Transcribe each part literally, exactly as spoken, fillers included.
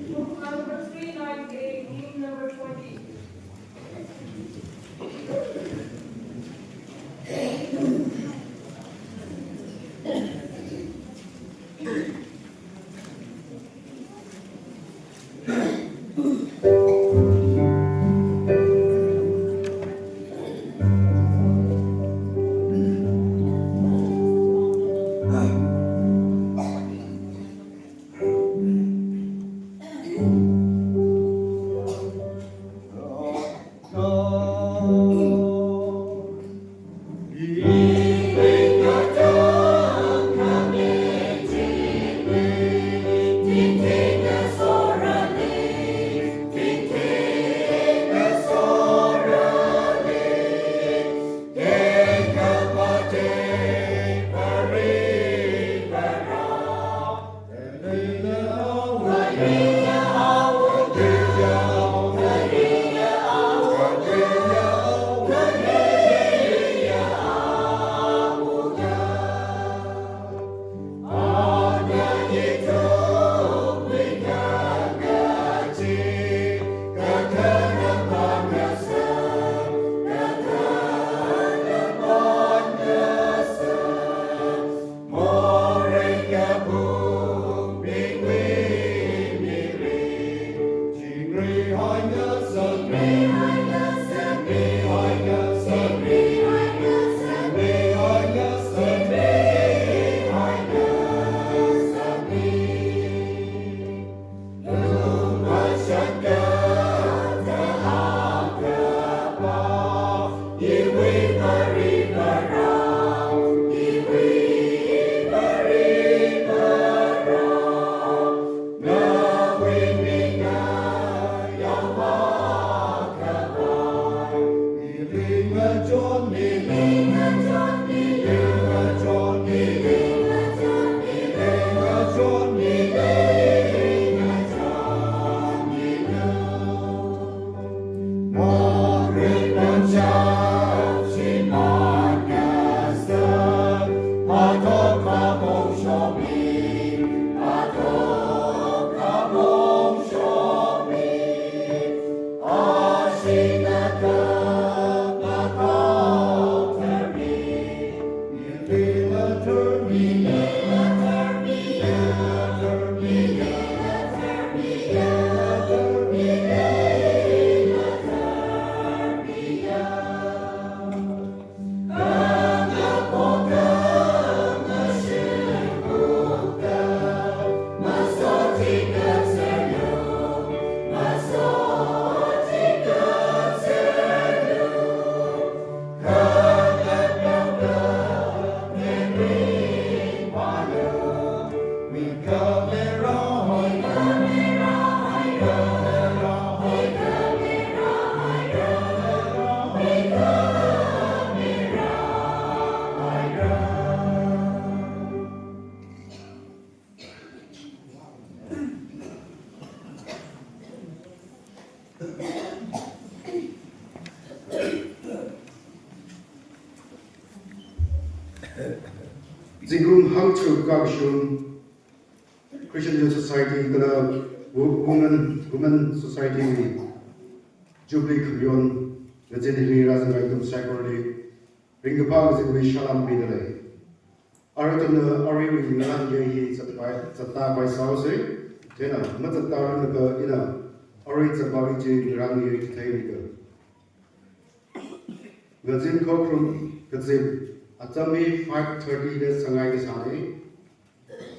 Book number three nine eight, hymn number twenty. Zingkum hangchup kakashung Christian Youth Society kala Wo-, Women, Women Society wui Jubilee khayon ngazin hili rāzanghai ithum saikorali ringkaphā ngazinwui salām midalei. Arui ithumna aruiwui ngarān ngayei hi zatpai, zatpai sāhaosa. Chieina mazatta ranglaga ina arui zatpai chi ngarān ngayei chithei nika. Ngazin khokharum kazip, atam hi five thirty da sāngai kasāna,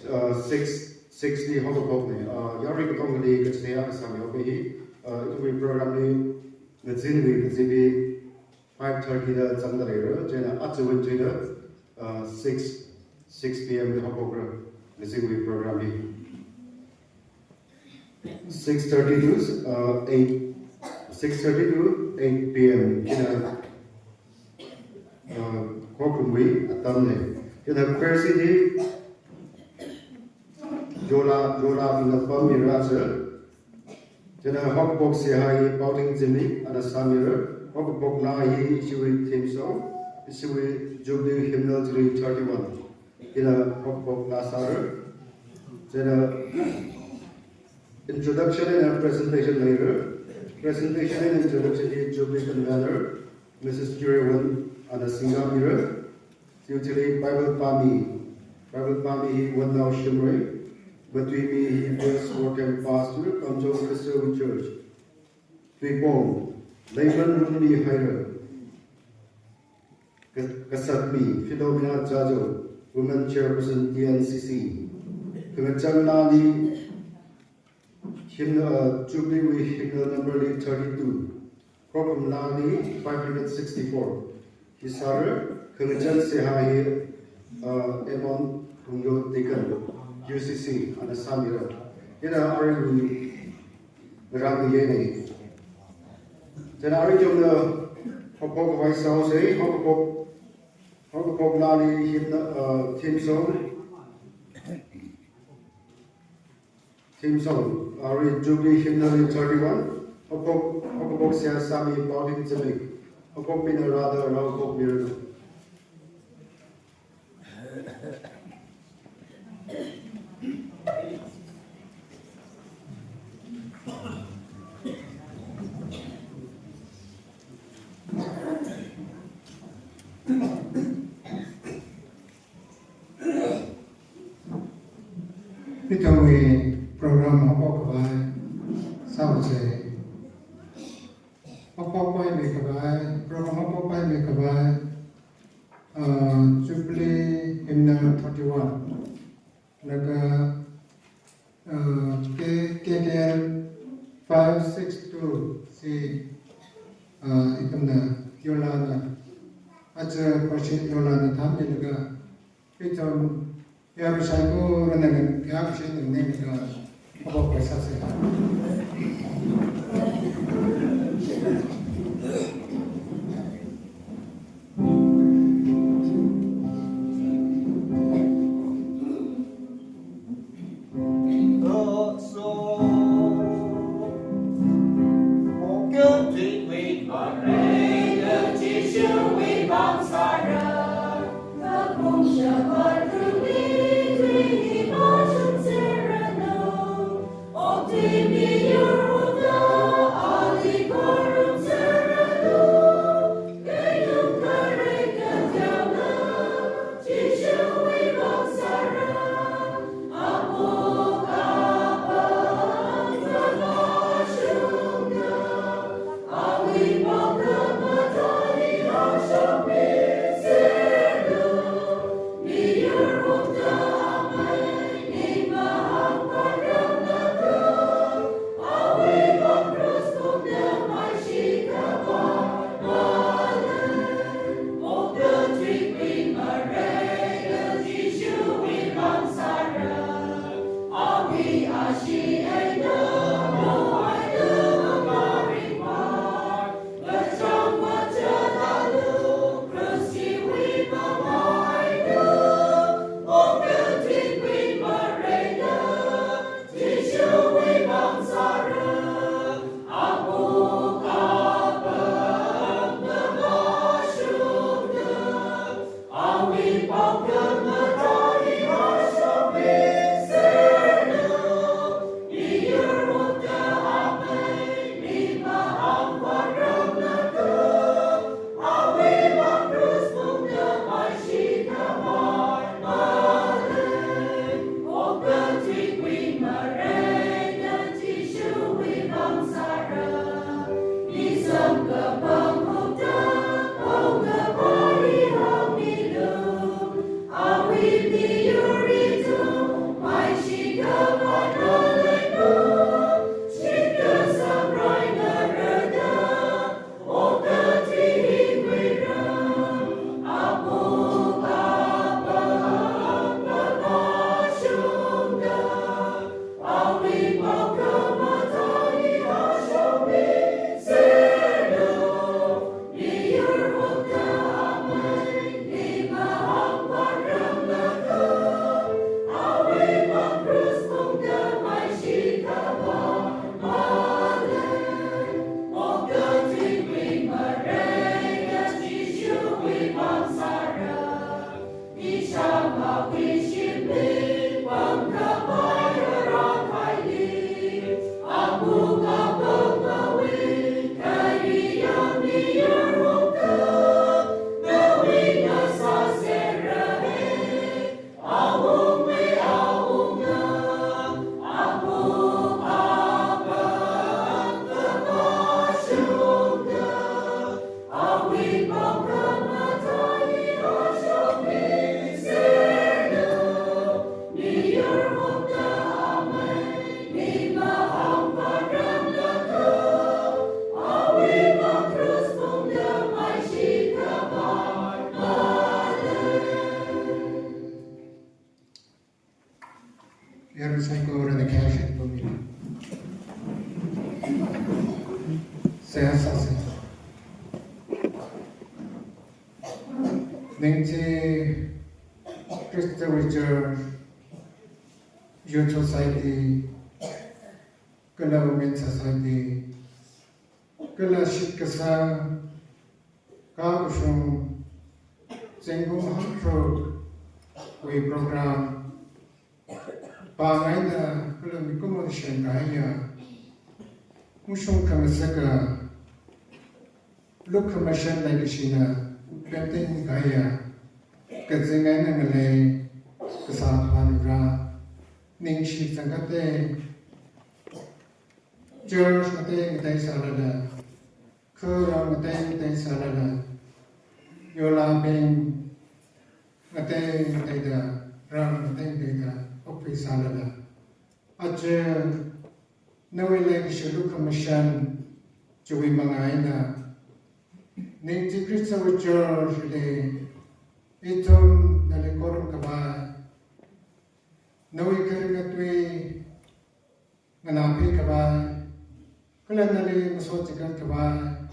uh, six, six li haokaphokna, uh, yarui katongali kachithei kasāna haokaphok hi, uh, ithumwui program hi ngazinwui kazip hi five thirty da zangda leira, chieina aja wun chida, uh, six, six P M li haophokra, ngazinwui program hi. Six thirty to, uh, eight, six thirty to eight P M china, uh, khokharumwui atamna. Chieina choir seat hi Jola, Jola bingna pammira sir. Chieina haokaphok seihā hi Paoting Zimik ana sāmira. Haokaphok laa hi ishiwui theme song, ishiwui Jubilee Hymnal chili thirty-one. Ina haokaphok laa sāra. Chieina Introduction and presentation leira. Presentation and introduction hi Jubilee Convener, Missus Chirewon, ana singmira. Chiwui thili Bible pāmi. Bible pāmi hi Wannao Shimray. Matuimi hi First Work and Pastor, Kamjong Christian Church. Tuipong, Laban Runmi Haira. Ka-, kasatmi, Philomena Jajo, Women Chairperson T N C C. Khangachān lali, hymn, uh, Jubilee wui hymnal number li thirty-two. Khokharum lali five hundred sixty-four. Hi sāra, khangachān seihā hi, uh, Amon Phungyo Deacon, U C C, ana sāmira. Hina aruiwui rāngayi nei. Chieina arui chungda haophok khavai sāhaosa, haophok, haophok lali hymn, uh, theme song. Theme song, arui Jubilee hymnal thirty-one, haophok, haophok seihā sāmi Pauline Zimik, haophok mina rāda rāhaophok miranu. Ithumwui program haophok khavai sāhaosa. Haophok paimi khavai, program haophok paimi khavai, uh, Jubilee Hymnal thirty-one. Laga, uh, K-, K K L five six two chi, uh, ithumna yolana, aja project yolana thānmilaga, ithum yarui saikorana ngan, yarui saikorana ngan, uh, haophok khavai sāsa. Seihā sāsa. Ningchi Christian Church, Youth Society, kala Women Society, kala shitkasang, kha ushung, zingkum hangtharukwui program, pāngaina kala mikumo shangaiya, mushung khangasaka, lukhamashan leikashina, penting kaya, kazingaina ngalei, Kasā Varivara, ningshi zangkate, church ngatei ngatei sālala, khara ngatei ngatei sālala, yolabing ngatei ngateida, ram ngatei ngateida, okpi sālala. Aja, nawui leikashi lukhamashan, chiwui manga eina, Ningchi Christian Church li, ithum nali khorum khavai, nawui kharinga tui, nganāpi khavai, kala nali masot chigat khavai,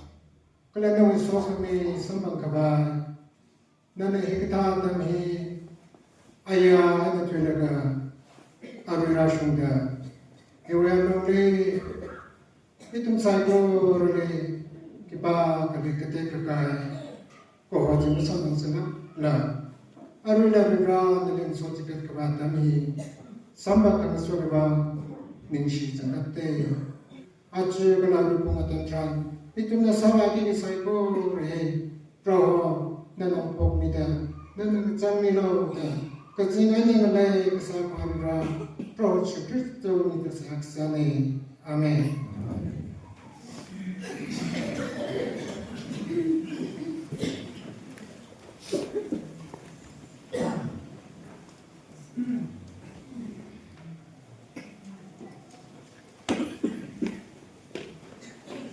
kala nawui sokhami samphang khavai, nana hikathā atam hi, aya eina thuilaga, arui rāshungda, hiwui alungli, ithum saikorali, khipākhali katek kakai, kaho chi masamphang sālala, aruila Varivara nali masot chigat khavā atam hi, samphang khangasoda vang, ningshi zangkate. Aja kala arui pung atam tharan, ithumna sāvāki saikora hi, Proho, nana pokmida, nana changmilu da, kazingaina ngalei Kasā Varivara, Proho Jishu Khristawui mingda seihā kasāna. Amen.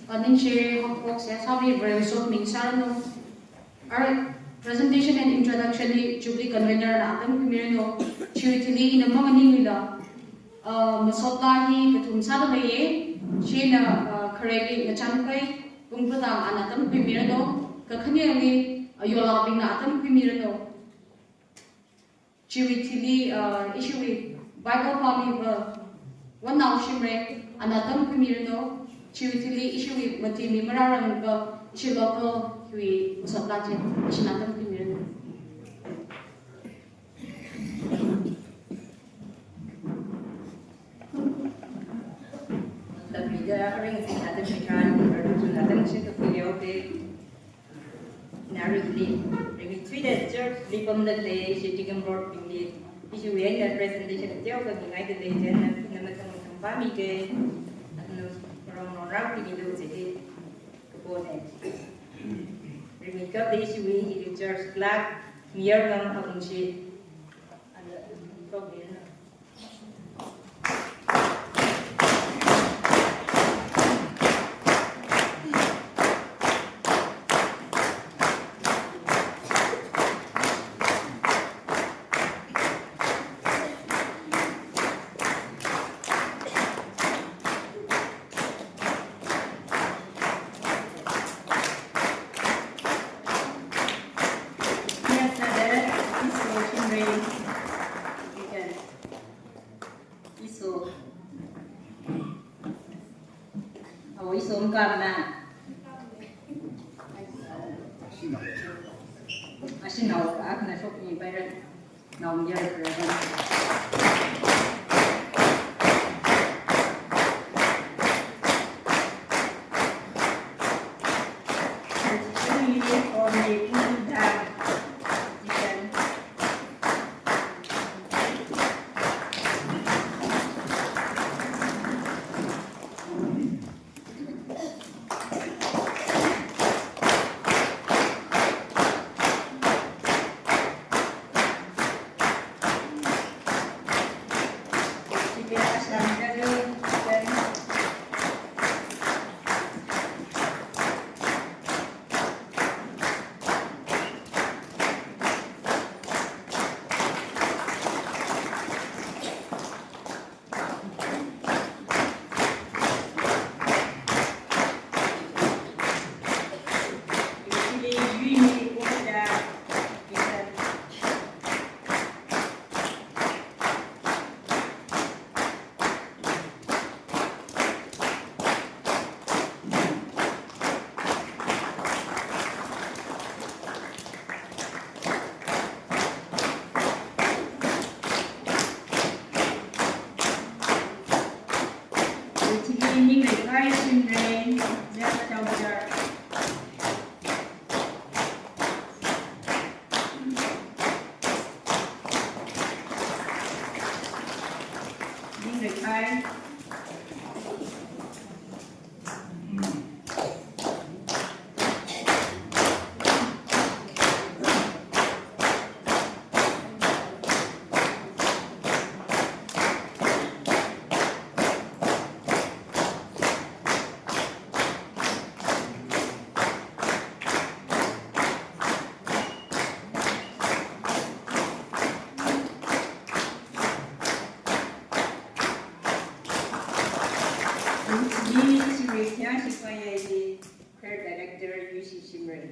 Aningshi haophok seihā sāmi Varewui sokhami sāranu. Alright, presentation and introduction hi Jubilee Convener na atam khuimiranu. Chiwui thili ina manganinglila, uh, masot laa hi kathum sāda leiya. Chieina, uh, khareli ngachang kai, Pungpatang ana atam khuimiranu. Kakhaneli, uh, yolabingna atam khuimiranu. Chiwui thili, uh, ishiwui Bible pāmiva Wannao Shimray ana atam khuimiranu. Chiwui thili ishiwui mati mi marārangva ishi local wui masot laa chi ishina atam khuimiranu. Lamida ring singda atam khuiran, atam khuiran, atam khuiran. Ina aruili, ringthuida church li pamda khalei ishi deacon board bingli, ishiwui eina presentation teokha mingaida lei chieina, ina mathang mathang pāmike, anu rong rong rao ringlu chili, kapona. Ringkapda ishiwui church clerk, Mayar Ngam Awungshi, anu, program. Yes, sir. Iso Shimray. Iso. Awo iso mkam na. Ashinao, akna shokmi pairan. Naomayar Reverend. Shimrei, Left Chowchar. Ningrekhai. Ni Shimrei Thia Shipaiya, Choir Director, U C Shimrei.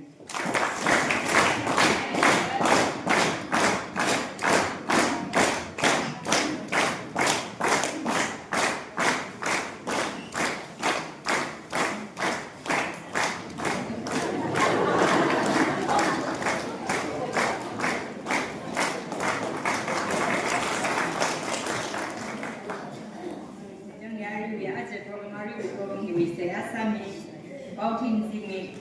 Chang ya ri ya aja program, ari program ni wise asami, Bautin Zimik.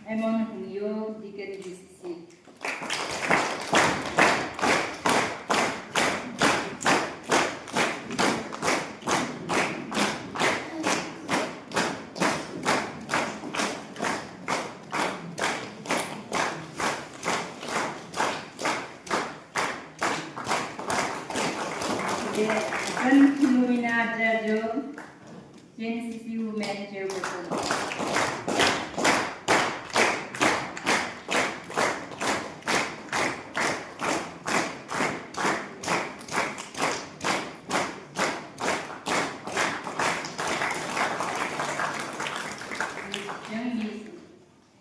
Amon Hungyo, Deacon U C C. Then, Khulumina Jajo, Gen C C Women Chairperson.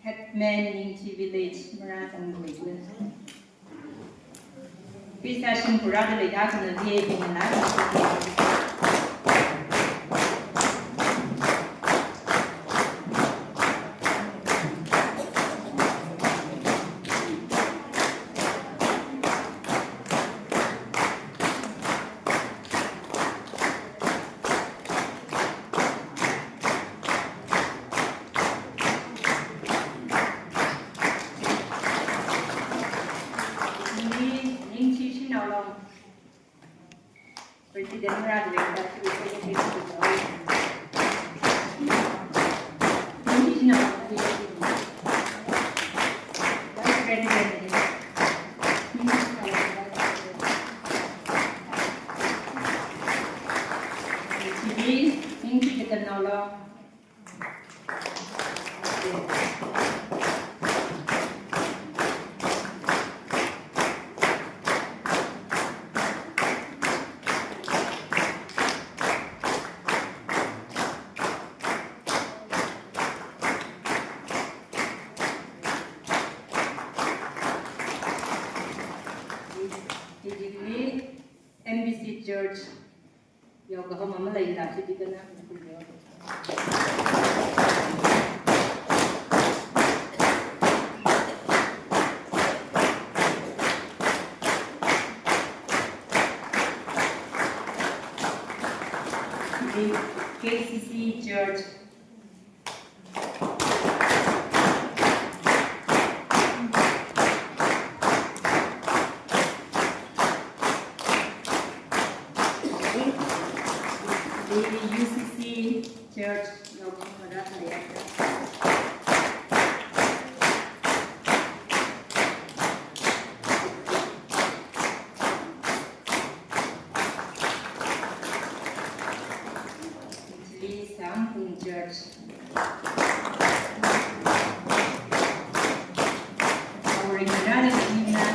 Headman Ningchi Village, Mara Tangmui. Pisa shim pura da leida kuna dia pina na. Ningchi Shinao Long. President Radway, Ningchi Shinao Long. Vice President. Ningchi Katanao Long. Hithāda M B C Church Yoga home ama leida, chidi kana. K C C Church. The U C C Church, Lokmara Thayatra. Italy Sangpung Church. Our United Kingdom.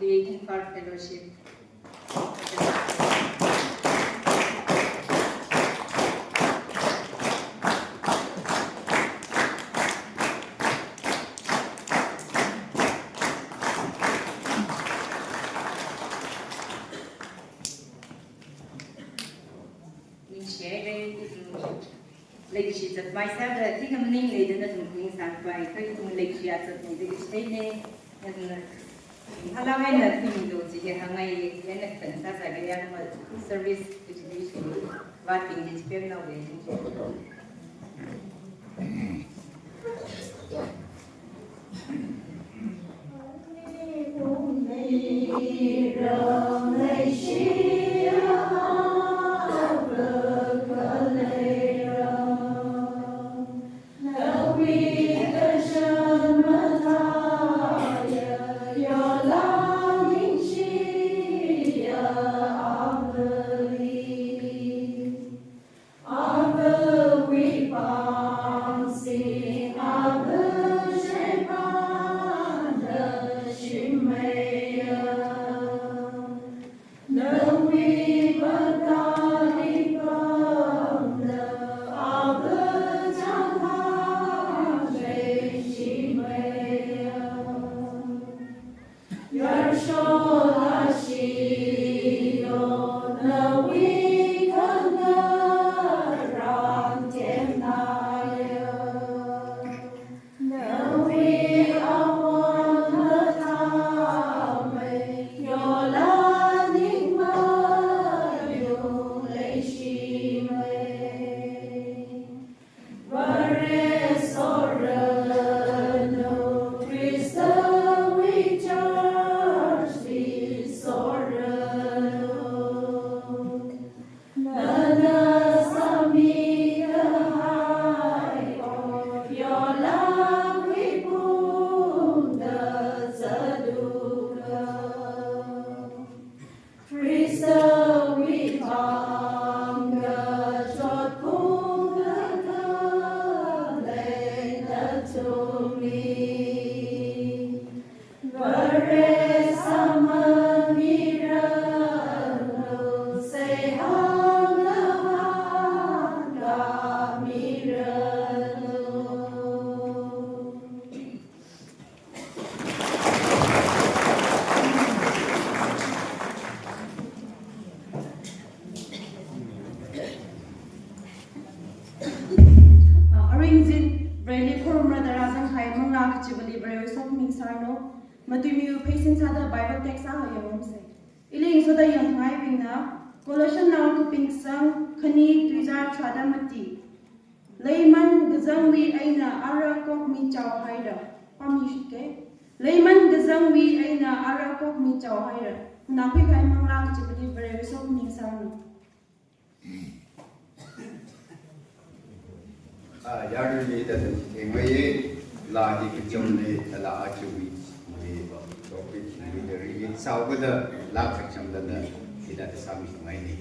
Imphal Fellowship. Ningshi haira, ithum leikashi zatmeisāda, thikha maningla ithum ningsāpai, kha ithum leikashi zatmeida leishina, ithum hala eina ithum lo chi ke hāngngai, eina kan sāsā ke yang ma service education, vāting chi pemna we. Aringzin, Vareli khorumrada rāzangkahai manglā kachivali Varewui sokhami sāranu. Matuimiwui pheisin sāda Bible text akha yangngarumsa. Ili ngasoda yangngaiwui eina, Colossians naokaping kasang khani, tuizār tharāda mati. Leiman kazangwui eina ara kokmichao haira. Pāmi shike. Leiman kazangwui eina ara kokmichao haira. Nganākhuikahai manglā kachivali Varewui sokhami sāranu. Ah, yarui mi da da, eh, mai, laa hi kachungkha, laa achiwui, mai, topic, mai, da ri, saokaja, laa kachungkha da, ina da sāmi mai ni.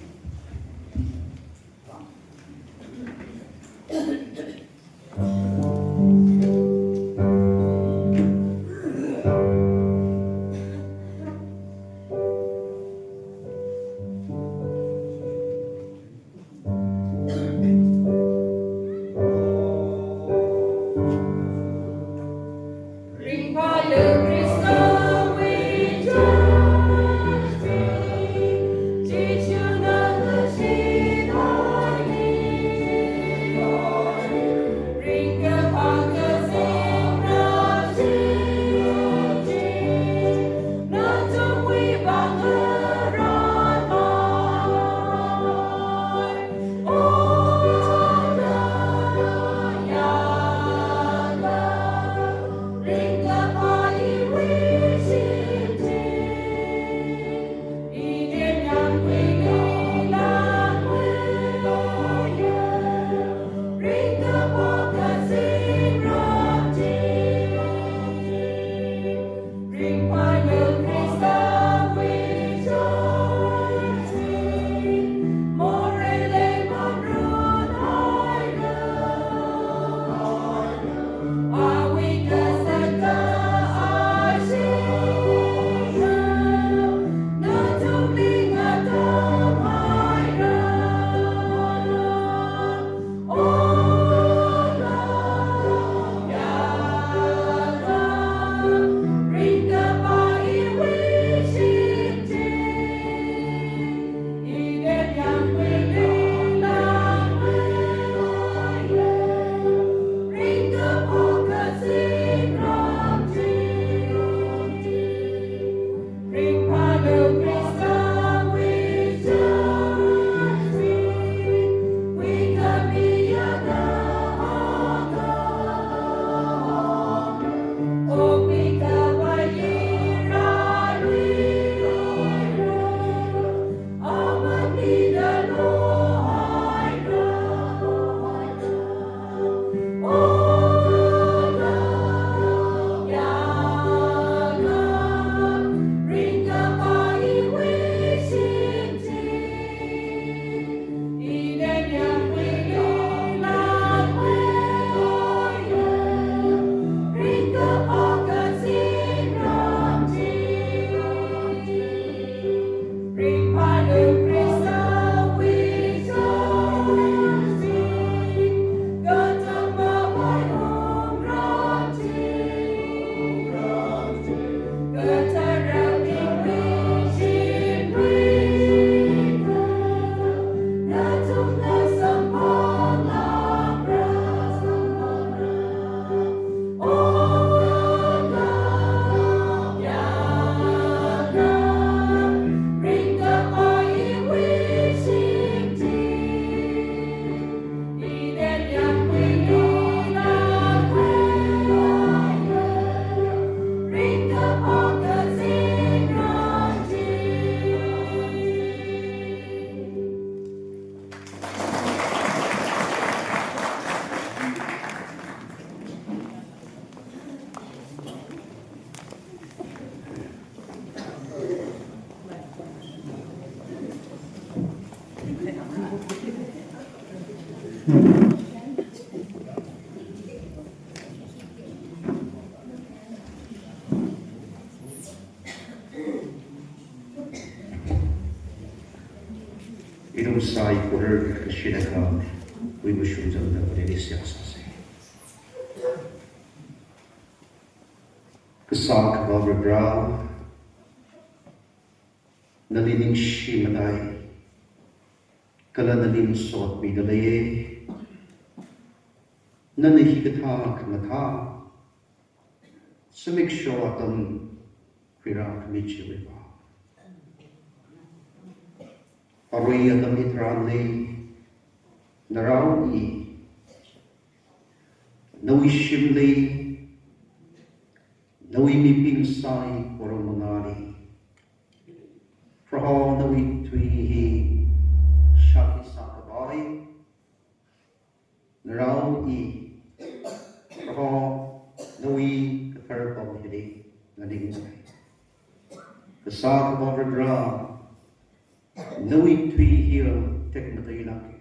Ithum saikora kashina kha, ui mashun zangda Vareli seihā sāsa. Kasā Akhava Varivara, nali ningshi matai, kala nali masotmida leiya. Nana hikathā khamathā zimiksho atam khuirākhami chiwui vang, arui atam hitharanli narao i, nawui shimli, nawui mibing saikora mangāli, Proho nawui tui hi shākhui sākhavai, narao i, Proho nawui kathar pam hili nganingmana. Kasā Akhava Varivara, nawui tui hiya tekmateilāka.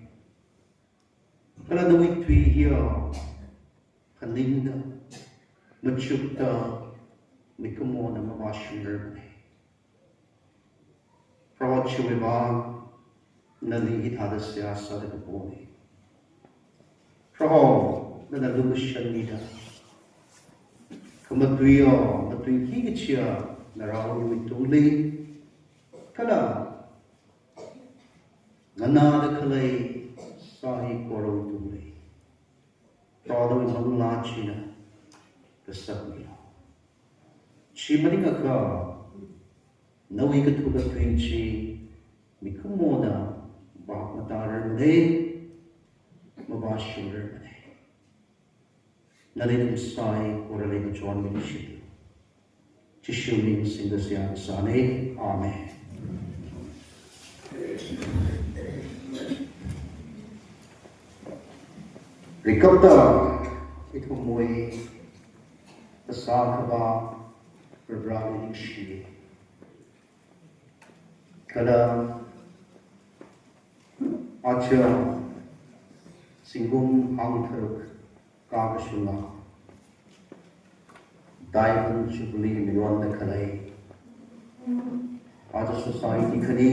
Kala nawui tui hiya phaningda, machukda, mikumona mavāshungrarmana. Proho chiwui vang nali hithāda seihā sāda kapona. Proho, nana lumashanmida, khamatuiya, matui hi kachiya naraowui tungli, kala nganāda khalei saikorawui tungli, Proho nawui manglā china kasakmilu. Chi maningakha, nawui kathu katui chi mikumona vak matararmana, mavāshungrarmana. Nali ithum saikorali ngachonmi shitu. Jishu ming singda seihā kasāna. Amen. Rikapta ithumwui Kasā Akhava Varivarali ningshi. Kala aja zingkum hangtharuk kakashunga Diamond Jubilee mayonda khalei, aja society khani,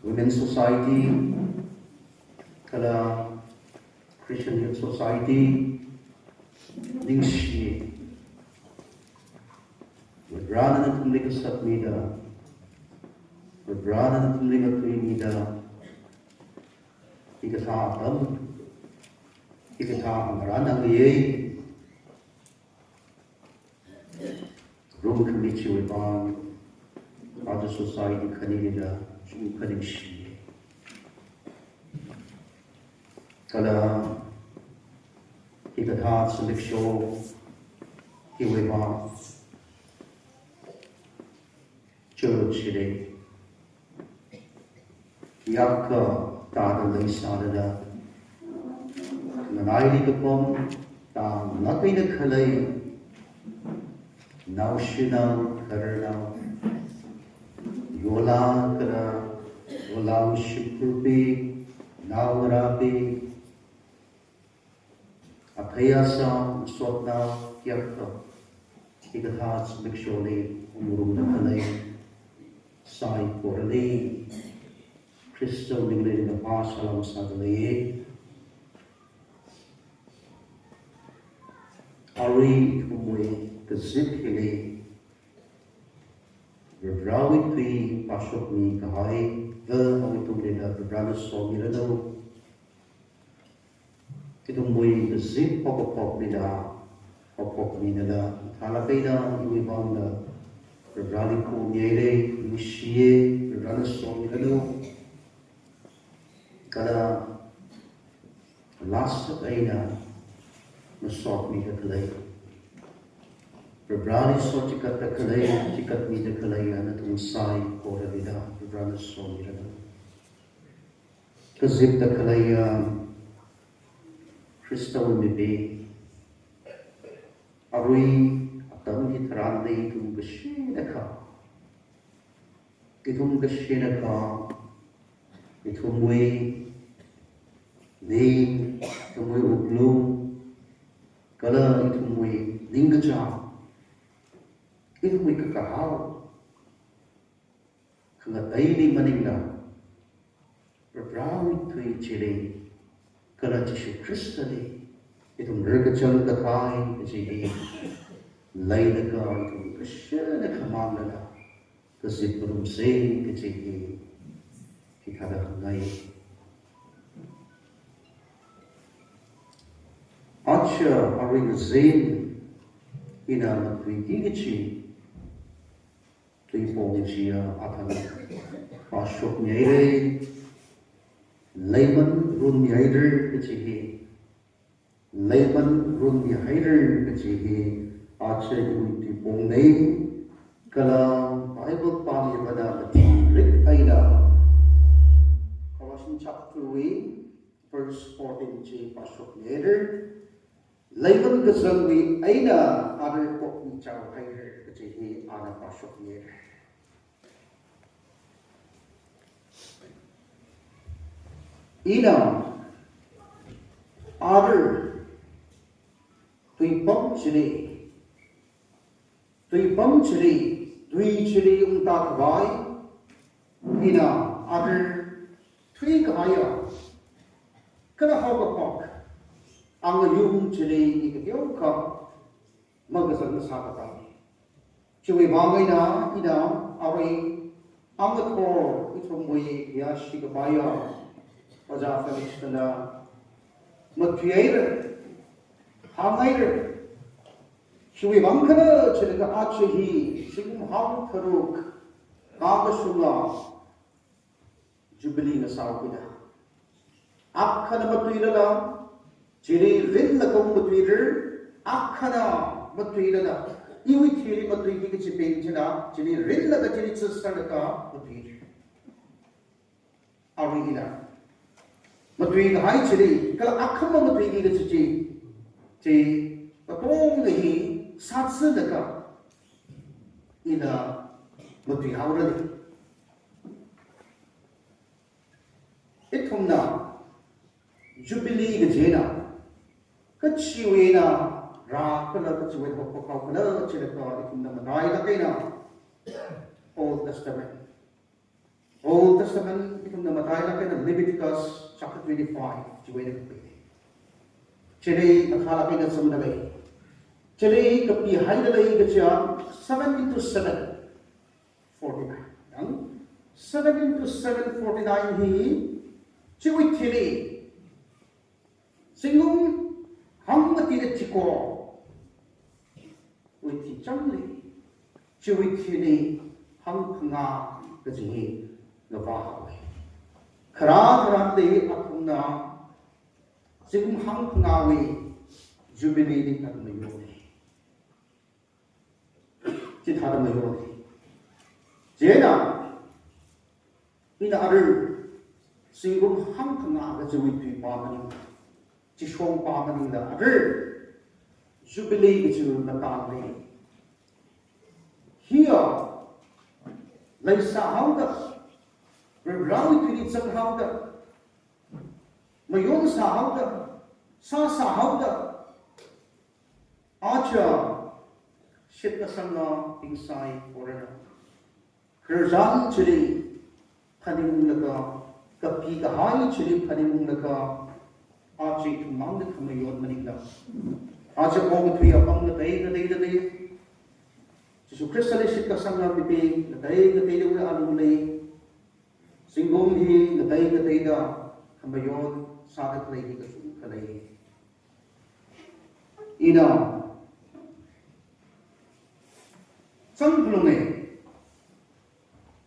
Women Society, kala Christian Youth Society, ningshi. Varivarana nathumli kasakmida, Varivarana nathumli matuimida, hikathā atam, hikathā ngarān angayei, rumkhami chiwui vang, aja society khanilila chungkha ningshi. Kala hikathā zimiksho hiwui vang, church hili, yakha tāda leisālala, nganaili kapam, tāngateina khalei, naoshinao, khararnao, yola kala, yola shimkhurpi, naongarāpi, athei asā, masotnao, yakha, hikathā zimiksholi ungrumda khalei saikorali Khristawui mingli ringkaphā salām sāda leiya. Arui ithumwui kazip hili Varivarawui tui pāshokmi kahai, va awui tunglila Varivarana somiranu. Ithumwui kazip haokaphok mida, haophok mida, thālāk eina iwui vangla Varivarali khumiyei, ningshiya, Varivarana somiranu. Kala last eina masotmida khalei, Varivarali sochikatda khalei, chikatmida khalei, nathum saikoralila Varivarana somiranu. Kazipda khaleiya Khristawui mibing, arui atam hitharanli ithum kashina kha, ithum kashina kha, ithumwui ning, ithumwui wuklung, kala ithumwui ningkachāng, ithumwui kakahao, khangateili maningla, Prohowui tui chili, kala Jishu Khristali, ithum rakachang kathā kaji hi leilaga ithum kashana khamānglala, kazip ngarumsa kaji hi hithāda hāngngai. Aja arui ngazin ina matuiki kaji tuipong chiya athang pāshokmihaira. Leiman runmihaira kaji hi. Leiman runmihaira kaji hi aja iwui tuipongna. Kala Bible pāmivana matirik eina Colossians chapter three, verse fourteen chi pāshokmihaira. Leiman kazangwui eina ara pokmichao haira kaji hi ana pāshokmihaira. Ina ara tuipong chili, tuipong chili, tui chili ungta khavai, ina ara thuikahaiya, kala haokaphok angayung chili i kateokha makazang sākatā. Chiwui vang eina ina arui angathor ithumwui yāshi kapaiya Ojā Felix nala matuihaira, hānghaira. Chiwui vang khala chilaga aja hi zingkum hangtharuk kakashunga Jubilee ngasāhaokida, akhana matuilala, chili rinlaga matuira, akhana matuilala, iwui thili matuiki kaji peng china, chili rinlaga chili chāsālaga matuira. Arui ina matuikahai chili, kala akhama matuiki kaji chi, chi, katongna hi sāthuilaga ina matuihaorana. Ithumna Jubilee kajina, kachiwui eina rākhala, kachiwui eina haophok haokhala chilaga ithumna matailāk eina Old Testament. Old Testament ithumna matailāk eina Leviticus chapter twenty-five chiwui eina kapi. Chili mathālāk eina zangda lei. Chili kapihaida lei kaja seven into seven, forty-nine. Yang, seven into seven, forty-nine hi, chiwui thili zingkum hangmatida chiko, wui thi chang lei, chiwui thili hangphangā kaji hi ngavāhaowa. Kharā kharāli athumna zingkum hangphangāwui Jubilee li thāda mayona. Chithāda mayona. Chieina, ina ara zingkum hangphangā kajiwui tui pā maning, chishong pā maningla ara Jubilee kajiwui matāli, hiya leisāhaoda, Varewui thili zanghaoda, mayon sāhaoda, sā sāhaoda, aja shitkasanga pingsai orana, khararchan chili phaningunglaga, kapikahai chili phaningunglaga, aja ithum mangna khamayon maningla, aja okathui apam ngatei ngateida lei, Jishu Khristali shitkasanga mipi ngatei ngateida alungli, zingkum hi ngatei ngateida khamayon sāda khalei hi kachungkha lei. Ina zangphalunga,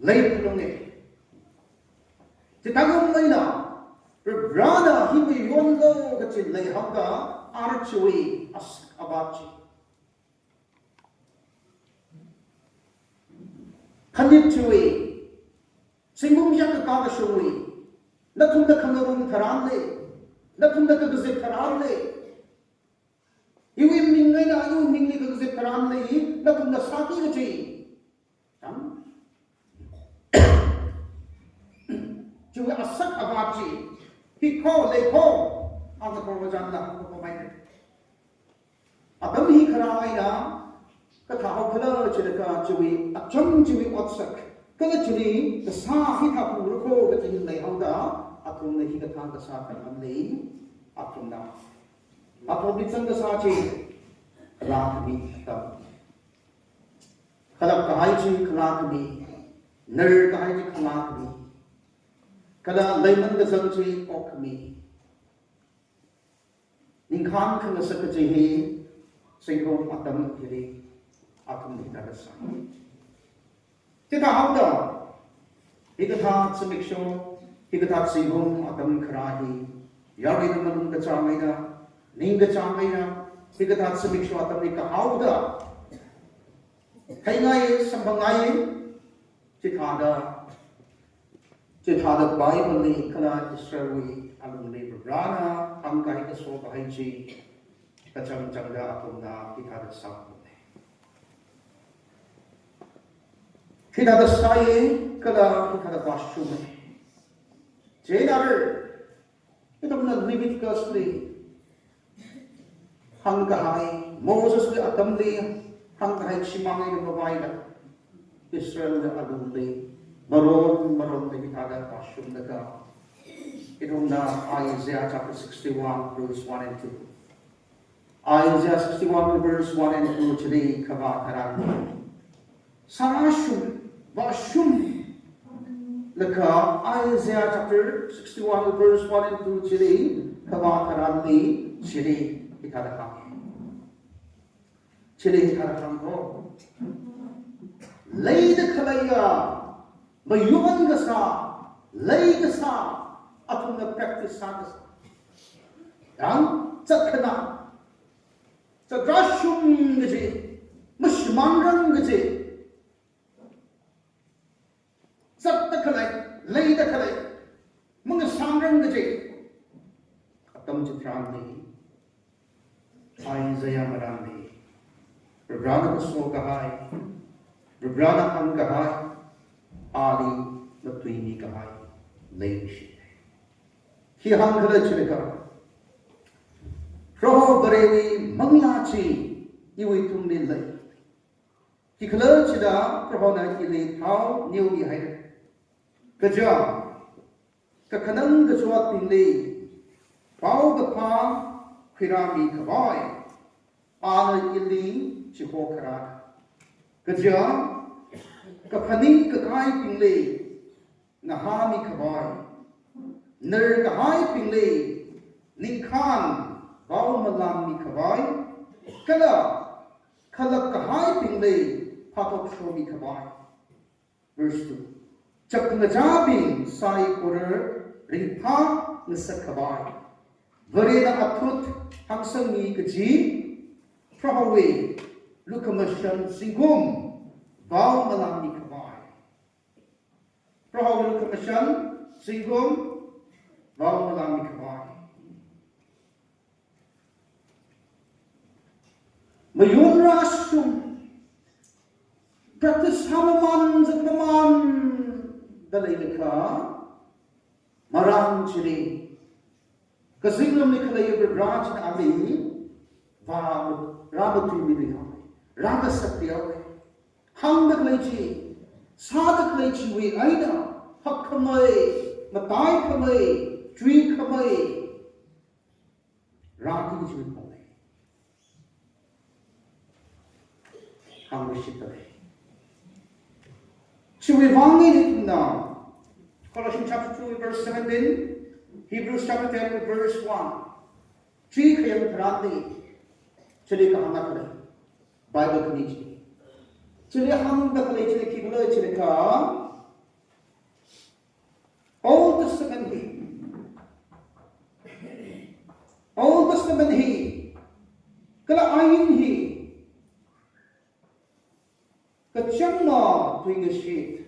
leiphalunga. Chithākha eina, Varena hi mayonlu kachi leihaoda, ara chiwui asak avāt chi, phanit chiwui, zingkum yak kakā kashungwui, nathumna khangarum tharanli, nathumna kakazip tharanli, iwui ming eina iwui mingli kakazip tharanli nathumna sāki kachi, chang, chiwui asak avāt chi, Hikho, leikho, hāngda khorumachanla, hāngda khorumai. Atam hi kharā eina, kathāhao khala jilaga chiwui, acham chiwui otsak, kala chili kasā hithā pura kho kaji leihaoda, athumna hikathā kasā khanam lei, athumna. Athumli zang kasā chi, khalā khami atam. Khalap kahai chi khalā khami, nar kahai chi khalā khami, kala leiman kazang chi ok khami. Ningkhān khangasak kaji hi, zingkum atam hili, athumna hithāda sāi. Chithāhaoda, hikathā zimiksho, hikathā zingkum atam kharā hi, yaruina malung kachāng eina, ning kachāng eina, hikathā zimiksho atamli kahaoda, theingai, samphangngaiya, chithāda, chithāda Bible li kala Israelwui alungli Varena hāngkahai kaso kahai chi, kachangchangda athumna hithāda sāmana. Hithāda sāi kala hithāda vāshunga. Chieina arui, ithumna Leviticus li hāngkahai, Moseswui atamli hāngkahai chimang eina mavaila, Israelwui alungli, maron maronli hithāda vāshunglaga, ithumna Isaiah chapter sixty-one, verse one and two. Isaiah sixty-one verse one and two chili kavā tharan. Sārāshung, vāshung. Laga Isaiah chapter sixty-one verse one and two chili kavā tharanli chili hithāda hānga. Chili hithāda hānga. Leida khaleiya, mayuman kasā, lei kasā, athumna practice sā kasā. Yang, zat khana, zat rāshung kaji, mashimānrang kaji, zatda khalei, leida khalei, mangasānrang kaji, atam chitharanli, Isaiah marānli, Varena kaso kahai, Varena hāngkahai, ali matuimi kahai, leishi. Khi hāngkhala jilaga, Proho Varewui manglā chi iwui tungli lei. Khikhalajila Prohona ili thao neomihaira. Kaja, kakhanang kachotbingli paokaphā khuirāmi khavai, ana ili chihokharā. Kaja, kaphaning kakaibingli ngahāmi khavai, nar kahaibingli ningkhān vaomalāngmi khavai, kala khalap kahaibingli phātokshomi khavai. Verse two. Chapngachābing saikora ringphāngasak khavai, Varena athut hāngsangmi kaji, Prohowui lukhamashan zingkum vaomalāngmi khavai. Prohowui lukhamashan zingkum vaomalāngmi khavai. Mayonrāshung, practice sāmamān, zatmamān da leilakha, marān chili, kazingramli khalei Vare china ali vā, rāmatuimiluihaowa, rāngasakluihaowa. Hāngda khalei chi, sāda khalei chiwui eina, hakkhamei, mataikhamei, chuikhamei, rāki chiwui pongna. Hāngluishitda lei. Chiwui vang eina ithumna, Colossians chapter two verse seventeen, Hebrews chapter ten verse one. Chi khayang tharanli, chili kahāngda khalei, Bible khani chi. Chili hāngda khalei chili khikhala jilaga, Old Testament hi, Old Testament hi, kala ain hi, kachangna tuingashit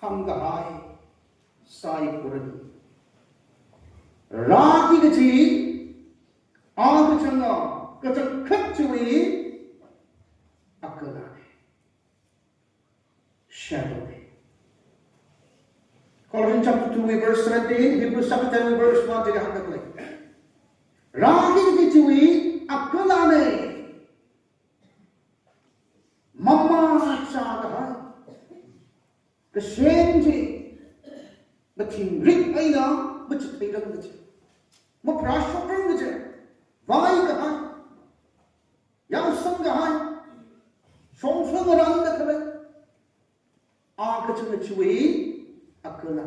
hāngkahai saikora. Rāki kaji, a kachangna, kachangkhat chiwui, akalāna. Shadow. Colossians chapter two verse seventeen, Hebrews chapter ten verse one chili hāngda khalei. Rāki kaji chiwui akalāna. Mamachāda hai. Kashen chi, mathingrik eina, machitheirang kaji. Maprāshokrang kaji. Vai kahai. Yangsang kahai. Shongfa ngarānda khalei. A kachang chiwui akalā.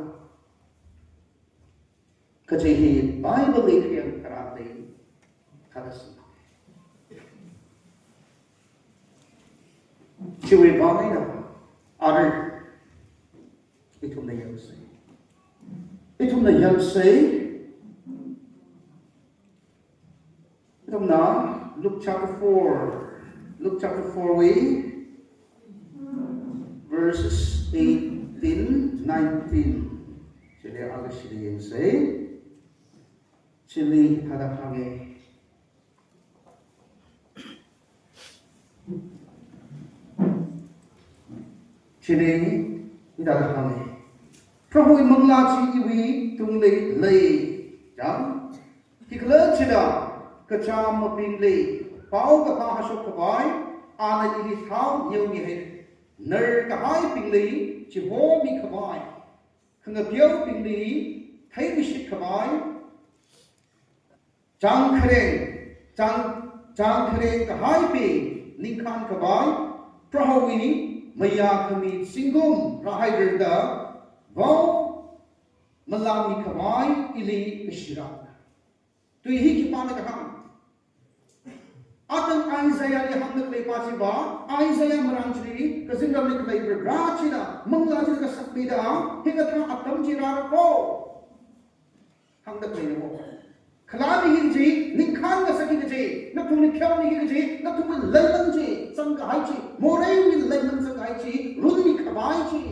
Kaji hi Bible li khayang tharan lei khadas. Chiwui vang eina, arui, ithumna yangsei. Ithumna yangsei. Ithumna Luke chapter four, Luke chapter four wui verses eighteen, nineteen. Chili aga shili yangsei. Chili hithāda hānga. Chili hithāda hānga. Prohowui manglā chi iwui tungli lei. Chang? Khikhalajila kachamabingli paokaphā hashok khavai, ana ili thao neomihaira. Narkahaibingli chihomikhavai, khangapeobingli theimishit khavai, chāngkhareng, chāng, chāngkhareng kahaibing ningkhān khavai, Prohowui mayākhami zingkum rāhairada, vao malāngmi khavai ili kashirak. Tui hi khipāna kahāng. Atam Isaiah li hāngda khalei pa chiva, Isaiah marān chili, kazingramli khalei Varivara china, manglā chili kasakmida, hikathā atam chi rāra kho. Hāngda khalei na kho. Khalāmi hi kaji, ningkhān ngasakki kaji, nathumli pheomi hi kaji, nathumli leiman chi, zangkahai chi, moreiwui leiman zangkahai chi, runmi khavai chi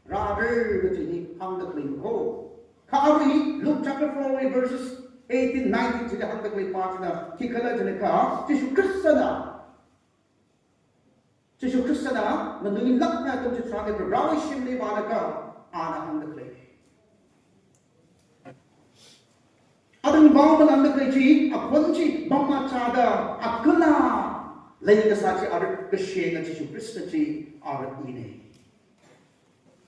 rāra kaji hi hāngda khalei na kho. Kha arui Luke chapter four verses eighteen, nineteen chili hāngda khalei pa china khikhala jiakha, Jishu Khristana, Jishu Khristana manuilāk eina atam chitharanli Varewui shimli vālaga, ana hāngda khalei. Atam vao malāngda khalei chi, akhon chi, mamachāda, akalā leikasā chi arui kashenga Jishu Khrista chi arui ina.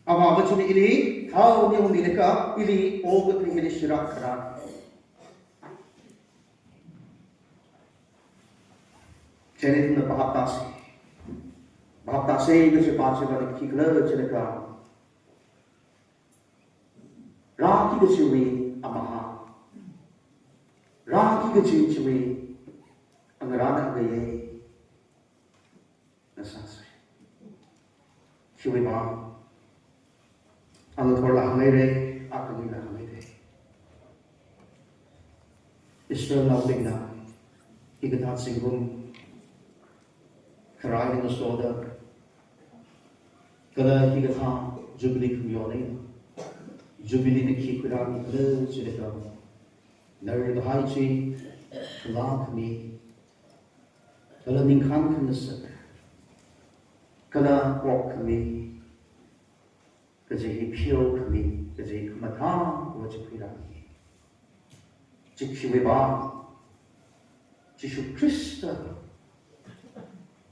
Avāva china ili thao neomilaga, ili okathui hili shirak kharā. Chieina ithumna bhap tāsei. Bhap tāsei kaji pa chiva khikhala jiakha, rāki kajiwui amahā. Rāki kaji chiwui angarāna ngayei na sāsei. Khiwui vang, angathorla hānghaira, akhamila hānghaira. Israelnaobingna hikathā zingkum kharā eina ngasoda, kala hikathā Jubilee khamayon eina, Jubilee na khi khuirāmi khala jiakha, narkahai chi, khalā khami, kala ningkhān khangasak, kala okkhami, kaji hi pheokhami, kaji khamathā va chi khuirāmi. Chi khiwui vang, Jishu Khrista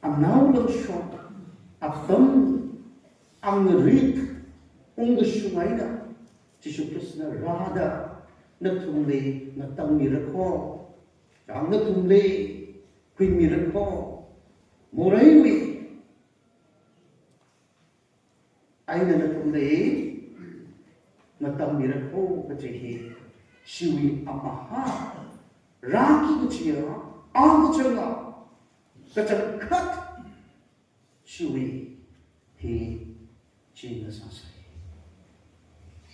anaolamshok atam, angrit, ungkashung eina, Jishu Khristana rāda, nathumli ngatangmira kho. Chang, nathumli khuimira kho. Moreiwui eina nathumli ngatangmira kho kaji hi, chiwui amahā rāki kajiya, a kachanga, kachangkhat chiwui hi china sāsei.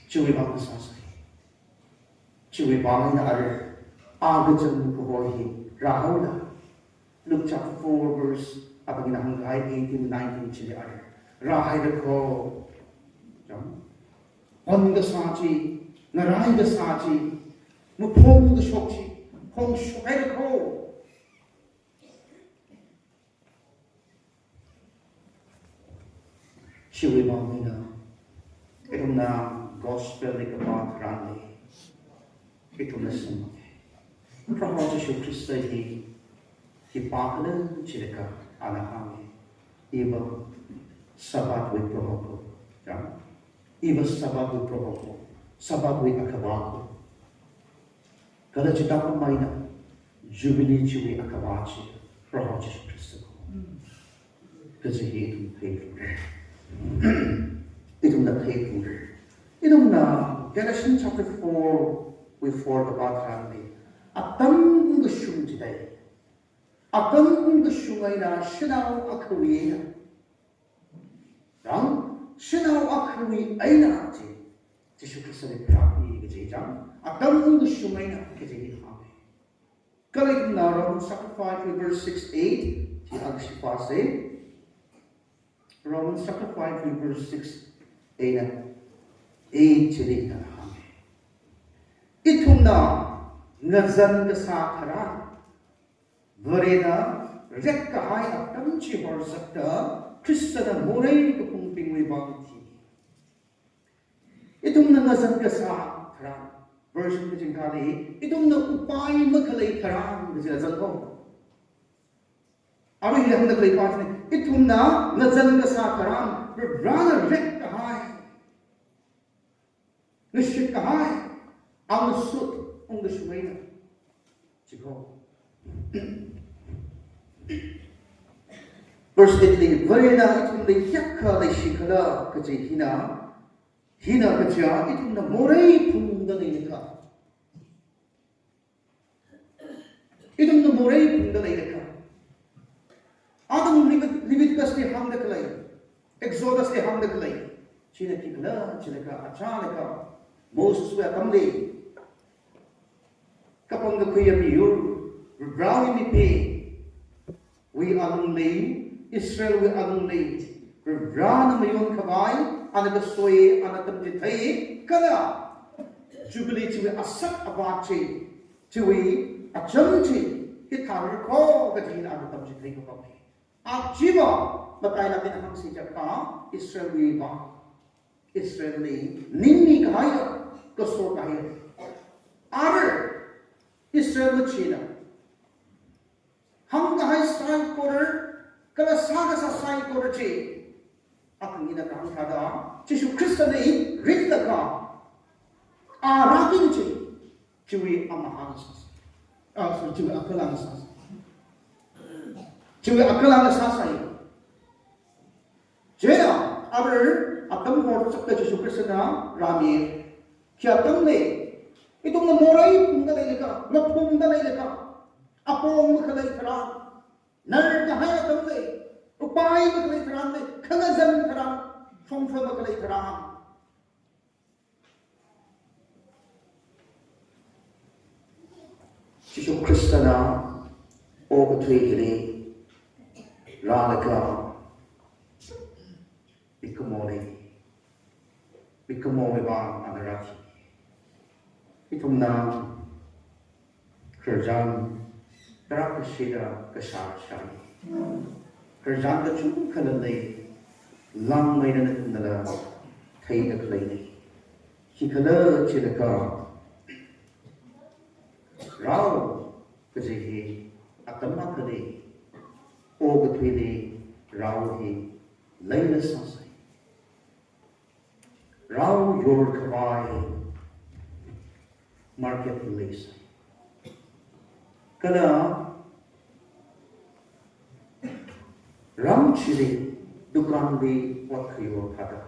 Chiwui vang sāsei. Chiwui vang eina arui, a kachang kaho hi rāhaoda. Luke chapter four verse, apam ina hāngkahai eighteen, nineteen chili arui, rāhaira kho. Chang? Hon kasā chi, ngarai kasā chi, maphong kashok chi, phongshok haira kho. Chiwui vang eina, ithumna Gospel li kapā tharanli, ithumna sāmana. Proho Jishu Khrista hi, khipākhala jilaga ana hānga, "Iva Sabbath wui Proho ko." Chang? "Iva Sabbath wui Proho ko. Sabbath wui akhavā ko." Kala chithākha maina, Jubilee chiwui akhavā chi Proho Jishu Khrista ko kaji hi ithum theiphalungra. Ithumna theiphalungra. Ithumna Galatians chapter four wui four kapā tharanli, atam ungkashung chithei, atam ungkashung eina shanao akhawui eina, chang, shanao akhawui eina chi, Jishu Khristali pharāi kaji chang, atam ungkashung eina kaji hi hānga. Kala ithumna Romans chapter five verse six, eight, chi akha shipāsa. Romans chapter five verse six, eight, eight chili hithāda hānga. Ithumna ngazan kasā tharan, Varena rekkahai atam chi horzakta, Khristana morei kaphungbingwui vang thi. Ithumna ngazan kasā tharan, version kachingkhali, ithumna upai makhalei tharan, kajila zangko. Arui hili hāngda khalei pa china, ithumna ngazan kasā tharan, Varena rekkahai, ngashitkahai, amasut ungkashung eina, chiko. Verse eight li, Varena ithumli kayākha leishikhala kaji hina, hina kaja ithumna morei phungda leilakha. Ithumna morei phungda leilakha. Atam Levit-, Leviticus li hāngda khalei, Exodus li hāngda khalei, china khikhala jilaga, achālaga, Moseswui atamli, kapangkakhuiya miyur, Varewui mipewui alungli, Israelwui alungli, Varena mayonkhavai, ana kasoi, ana tamchithei, kala Jubilee chiwui asat avā chi, chiwui acham chi, hithāra ko kaji ana tamchithei kapang hi. Achiva, matailāk eina hāngsi jiakha, Israelwui vang, Israelli ningmi kahaiya, kaso kahaiya. Ara Israel machina hāngkahai saikora, kala sākasā saikora chi, akhang ina kahāng thāda, Jishu Khristali ritlaga, a rāki kaji, chiwui amahāna sāsa. Ah, sorry, chiwui akhalāna sāsa. Chiwui akhalāna sāsa. Chieina, ara atam horzakta Jishu Khristana rāmi, khi atamli, ithumna morei phungda leilakha, maphungda leilakha, apong makhalei tharan, narkahai atamli, upai makhalei tharanli, khangazan tharan, shongfa makhalei tharan, Jishu Khristana okathui hili rālaga, mikumoli, mikumowui vang ana rāki. Ithumna khararchan tarākha shida kashā shāi. Khararchan kachungkhala lei, langmeida nathumnala theida khaleina. Khikhala jilaga, rao kaji hi atam akhali, okathuili rao hi leila sāsai. Rao yorkhavai market place. Kala rao chili dukanli ot khayor thāda,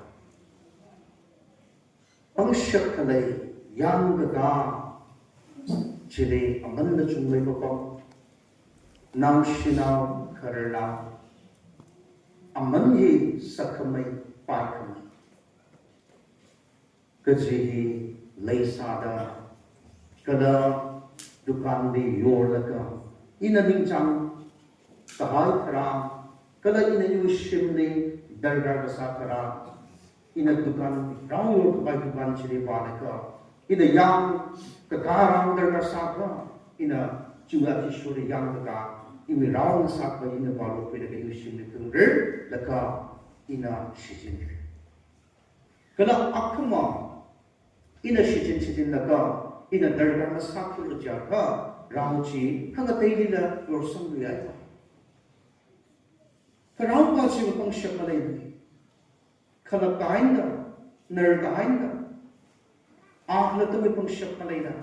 pangshap khalei yangkaka chili aman kachungkha leipapam, naoshinao khararnao, aman hi sakkhamei paikhamei kaji hi leisāda, kala dukanli yorlaga, ina ningchāng kahai tharan, kala ina iwui shimli darkar kasā tharan, ina dukan, rao yorkhavai dukan chili vālaga, ina yangkaka rang darkar sākha, ina chiwui athishurda yangkaka, iwui rao ngasākhavai ina vālukhuilaga iwui shimli phungrar, laga ina shichinra. Kala akhama, Ina shichin shichinlaga, ina darkar masākhuilu jiakha, rao chi khangateilila yorsangluihai. Kha raopa chi mapangshap maleimana. Khalap kahaina, nar kahaina, a khalattawui pangshap maleila,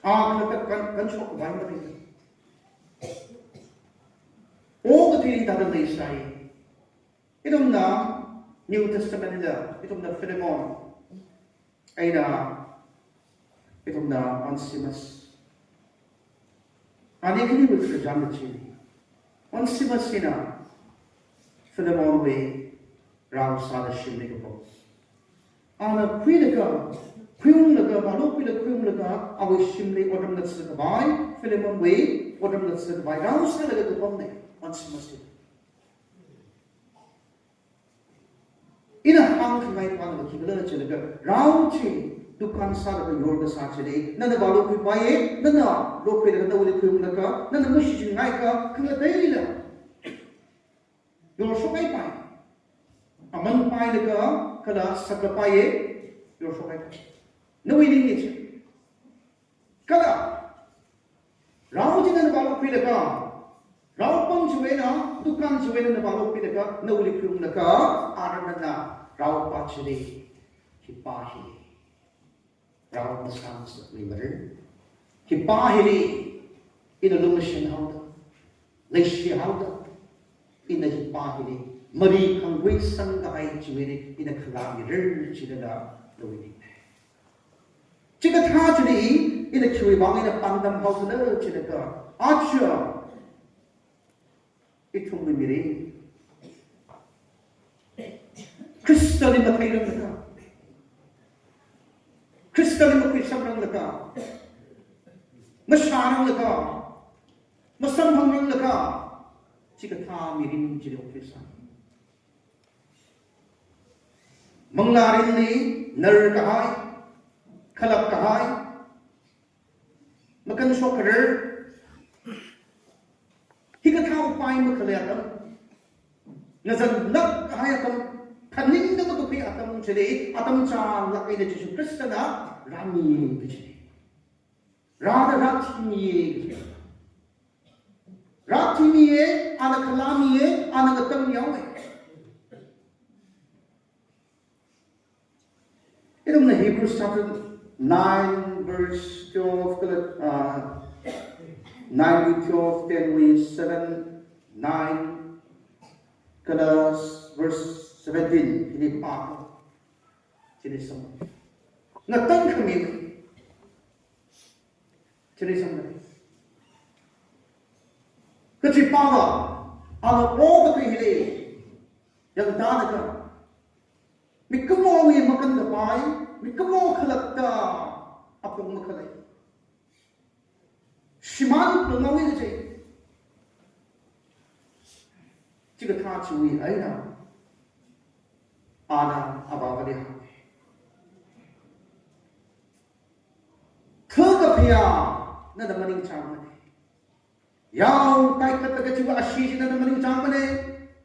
a khalatta kan, kanshok khavai maleila. Okathui thāda leisai. Ithumna New Testament lila, ithumna Philemon eina ithumna Onesimus. Ani khaniwui khararchan chi. Onesimus hina Philemonwui rao sāda shimli kapam. Ana khuilaga, khuiunglaga, vālokhuilaga khuiunglaga, awui shimli otram ngatsa khavai, Philemonwui otram ngatsa khavai rao sālaga kapamna, Onesimus hi. Ina hāngkhangai pāna khikhala jilaga, rao chi dukhan sālaga yor kasā chili, nana vālokhuipaiya, nana lokhuilaga nawuili khuiunglaga, nana mashichinngaiakha, khangateila yorshokngaipai. Aman pailaga kala saklapaiya, yorshokngaipai. Nawui ningli chi. Kala, rao chi nana vālokhuilaga, raopam chiwui eina, dukhan chiwui eina nana vālokhuilaga, nawuili khuiunglaga, ara nana raopa chili, hipa hi rao masāngasakluimara. Hipa hili ina lumashan haoda, leishi haoda, ina hipa hili mari khanguisang kahai chiwuili ina khalāmira jilala nawui ningna. Chikathā chili ina khiwui vang eina pāngdam haokhala jilaga, aja ithumwui mirin Khristali matheiranglaga, Khristali makhuishangranglaga, mashāranglaga, masamphangranglakha, chikathā mirin chili okthuisang. Manglārinli nar kahai, khalap kahai, makanshok kharar, hikathā upai makhalei atam, ngazanlāk kahai atam, phaningda makakhui atam chili, atam chālāk eina Jishu Khristana rāmi kaji. Rāda rāthimiya kaji. Rāthimiya, ana khalāmiya, ana ngatangmihaowa. Ithumna Hebrews chapter nine verse twelve kala, uh, nine wui twelve, ten wui seven, nine kala verse seventeen hili pākha. Chili samphang. Ngatangkhami. Chili samphang. Kachi pāva, ana okathui hili yangtālaga, mikumowui makān kapai, mikumo khalatta apong makhalei, shimān phalungngaowa kaji. Chikathā chiwui eina ana Avāvali hānga. Thakaphayā nana maningchāngmana. Yao taikatlaga chiwui ashee chi nana maningchāngmana.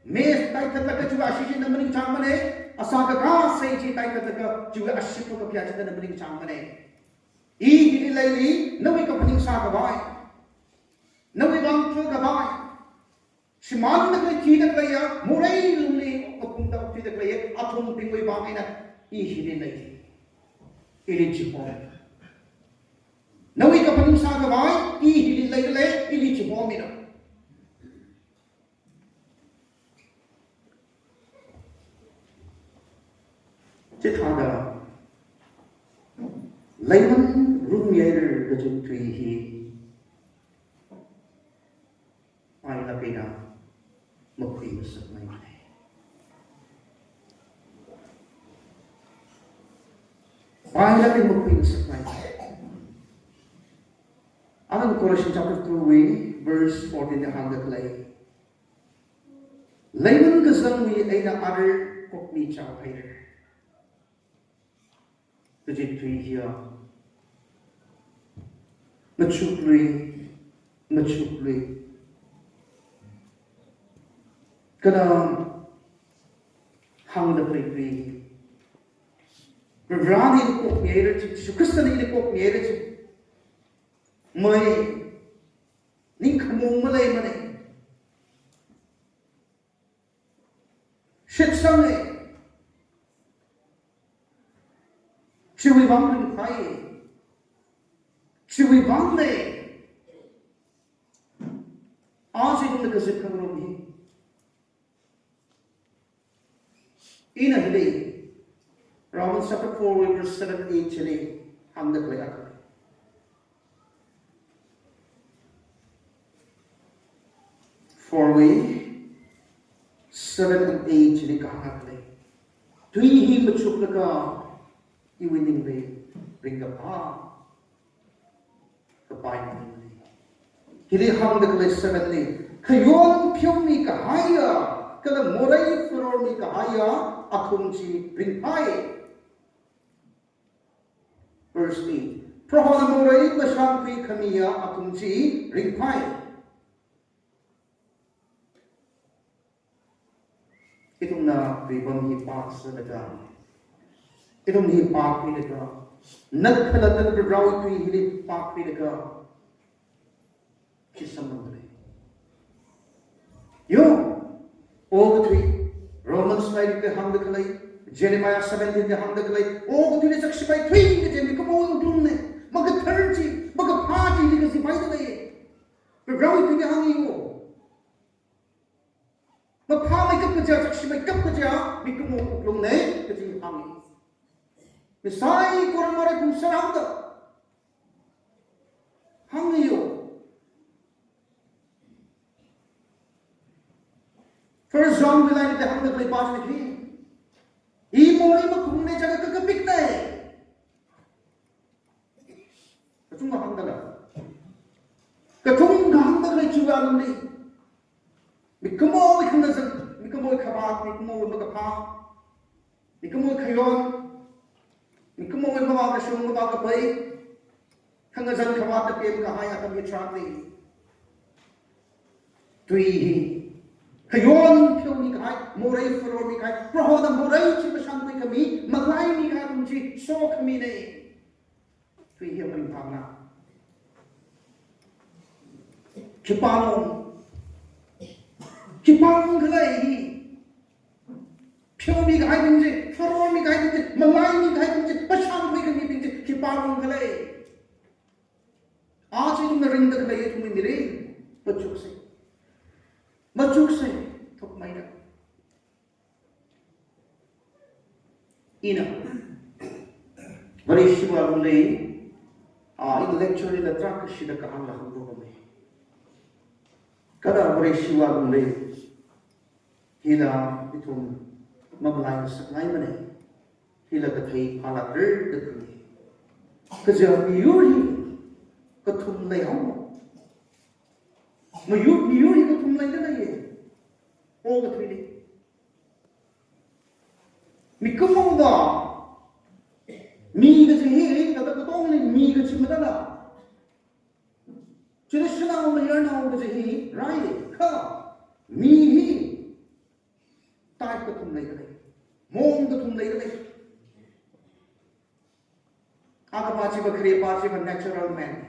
Mess taikatlaga chiwui ashee chi nana maningchāngmana. Asā kakā sei chi taikatlaga chiwui ashee thakaphayā chi nana maningchāngmana. I hili leili, nawui kaphaning sākhavai, nawui vang thakhavai, shimānda khalei thida khaleiya, morei lungli kaphungda thida khaleiya athumbingwui vang eina I hili lei. Ili chihomira. Nawui kaphaning sākhavai, I hili leilei, ili chihomira. Chithāda, leiman rungngaira kaji tui hi pailāk eina makhuingasakngaimana. Pailāk eina makhuingasakngaimana. Anan Colossians chapter two wui verse fourteen li hāngda khalei, leiman kazangwui eina ara kokmichao haira. Kaji tui hiya machuklui, machuklui. Kala hāngda khalei tui hi Varena ili khuimi haira chi, Jishu Khristana ili khuimi haira chi. Mai, ningkhamaong maleimana. Shitsanga. Chiwui vang ringphai. Chiwui vangna. Aja ithumna kazip khangarum hi. Ina hili, Romans chapter four, verse seven, eight chili hāngda khalei akha. Four wui seven and eight chili kahāng akha lei. Tui hi machuklaga iwui ningli ringkaphā kapai ningli. Hili hāngda khalei seven li, khayon pheomi kahaiya, kala morei farormi kahaiya akhum chi ringphai. Verse eight. Prohona morei mashānkhui khamiya akhum chi ringphai. Ithumna tuibing hi pākasā laga, ithum hi pākhuilaga, nat khalatta Prohowui tui hili pākhuilaga, khi samphangda lei. Yo, okathui, Romans nine li hāngda khalei, Jeremiah seventeen li hāngda khalei, okathuili chakshipai thui kaji mikumowui wuklungna, makathar chi, makaphā chili kazipaida lei. Prohowui tuina hānga yo. Maphāmeikap kaja, chakshimeikap kaja, mikumo wuklungna, kaji hānga. Mi saikora mara kum sarangda hānga yo. First John wui lairikli hāngda khalei pā chi hi. Hi morei makhungna, chaka kakapikna. Kachungkha hāngda lei. Kachungkha hāngda khalei chiwui alungli. Mikumowui khangazan, mikumowui khavāt, mikumowui makaphā, mikumowui khayon, mikumowui mavākashung, mavākapai, khangazan khavātna pemkahai atam hitharanli. Tui hi. Khayon pheomi kahai, morei farormi kahai, Prohona morei chi mashānkhui khami, malaimi kahai akhum chi sokhamina. Tui hi maringphāna. Khipālung. Khipālung khalei hi. Pheomi kahaibing chi, farormi kahaibing chi, malaimi kahaibing chi, mashānkhui khamibing chi, khipālung khalei. Aja ithumna ringda khalei ithumwui mirin. Machuksa. Machuksa. Thukmeida. Ina Vareshiwui alungli, a, intellectually la tarākha shida kahāngla hāngpamei. Kala Vareshiwui alungli, hila ithum mamalai ngasakngaimana, hila kathei phālākra da khalei. Kaja miyur hi kathum leihao. Miyur, miyur hi kathum leida leiya. Okathuili. Mikumo va, mi kaji hi, kata katongli mi kaji mathāla. Chili shanao mayarnao kaji hi, rai, kha, mi hi, type kathum leida lei. Mong kathum leida lei. Akha pā chiva, khare pā chiva natural man.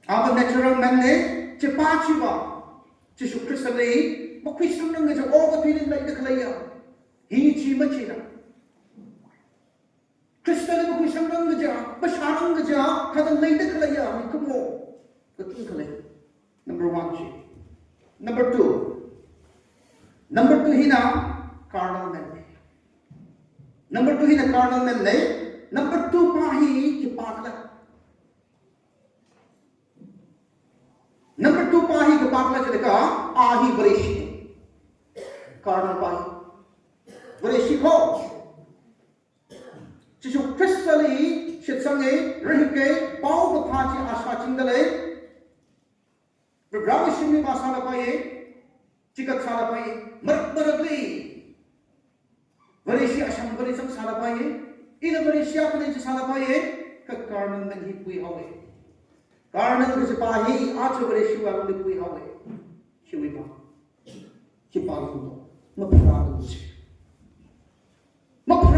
Ava natural man na, chipā chiva, Jishu Khristali makhuisangrang kaja okathuili leida khaleiya. Hi chi machina. Khristali makhuisangrang kaja, mashārang kaja, thāda leida khaleiya mikumo kathum khalei. Number one chi. Number two. Number two hina carnal man. Number two hina carnal man lei. Number two pā hi khipākhala. Number two pā hi khipākhala jilaga, a hi Vareshi. Carnal pā hi. Vareshi kho. Jishu Khristali shitsanga, rahika, paokaphā chi a shāchingda lei. Prohowui shimli vāsālapaiya, chikat sālapaiya, marak marakli Vareshi ashangvali zangsālapaiya, ina Vareshi akhana chi sālapaiya, kha carnal man hi puihaowa. Carnal kaji pā hi aja Vareshiwui alungli puihaowa. Hiwui pā. Khipālung, mapharālung chi. Map-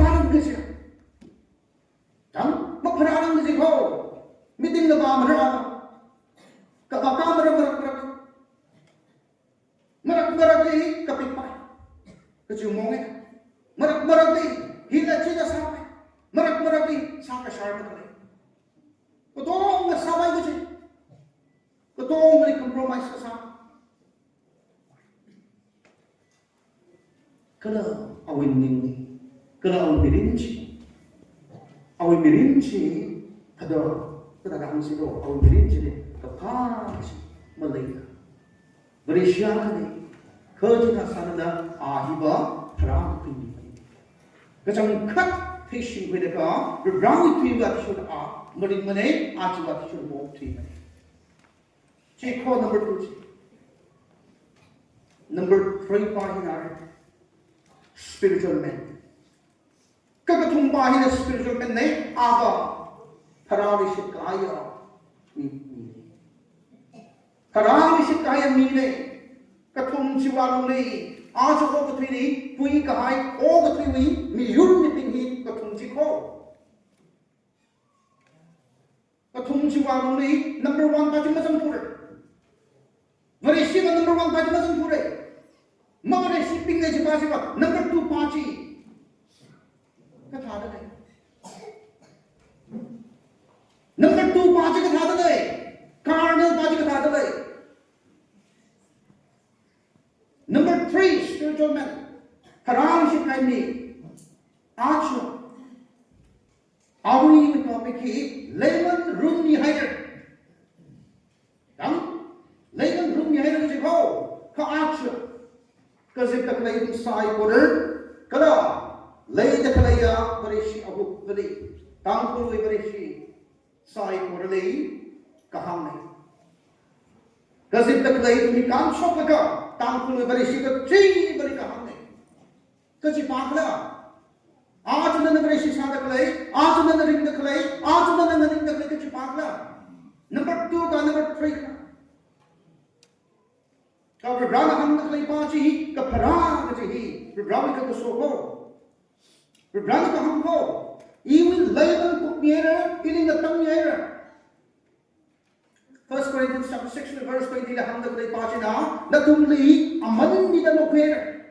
kapikpai. Kachi mong e. Marak marakli hila chila sāpai. Marak marakli sākashar makhalei. Katonga sāpai kachi. Katongli compromise kasā. Kala awui ningli, kala awui mirin chi, awui mirin chi, kada, kada kahāng silo, awui mirin chili kaphā chi maleila. Vareshi akhana, kha chithā sālala a hiva pharākathuimimana. Kachangkhat theishingkhuilaga, Varewui tuiva athishurda a maringmana, a chiva athishurda maokthuimana. Chi kho number two chi. Number three pa hina spiritual man. Kakathum pa hina spiritual man na, a va pharāli shitkahaiya mi, mi. Pharāli shitkahaiya mina. Kathum chiwui lungli, a chi okathuili puikahai, okathuiwui miyur mibing hi kathum chi kho. Kathum chiwui lungli number one pa chi mazangthura. Vareshiva number one pa chi mazangthura. Mavareshibingna chi pa chiva number two pa chi kathāda lei. Number two pa chi kathāda lei. Carnal pa chi kathāda lei. Number three, spiritual man. Pharāli shitkahai mi. Aja. Awui topic hi leiman runmihaira. Dang, leiman runmihaira kaji kho, kha aja. Kazipda khalei ithum saikora, kala leida khaleiya Vareshi ahupvali, Tangkhulwui Vareshi saikorali kahāngna. Kazipda khalei ithum hi kānshoklaga, Tangkhulwui Vareshi kachivali kahāngna. Kachi pākhala? Aja nana Vareshi sāda khalei, aja nana ringda khalei, aja nana nganingda khalei kachi pākhala? Number two ka number three ka. Kha Varena hāngda khalei pa chi, kapharā kaji hi, Varewui kakaso kho. Varena kahāng kho. Iwui leiman kupmihaira, ili ngatangmihaira. First Corinthians chapter six verse twenty li hāngda khalei pa china, nathumli aman mida nokhuihaira.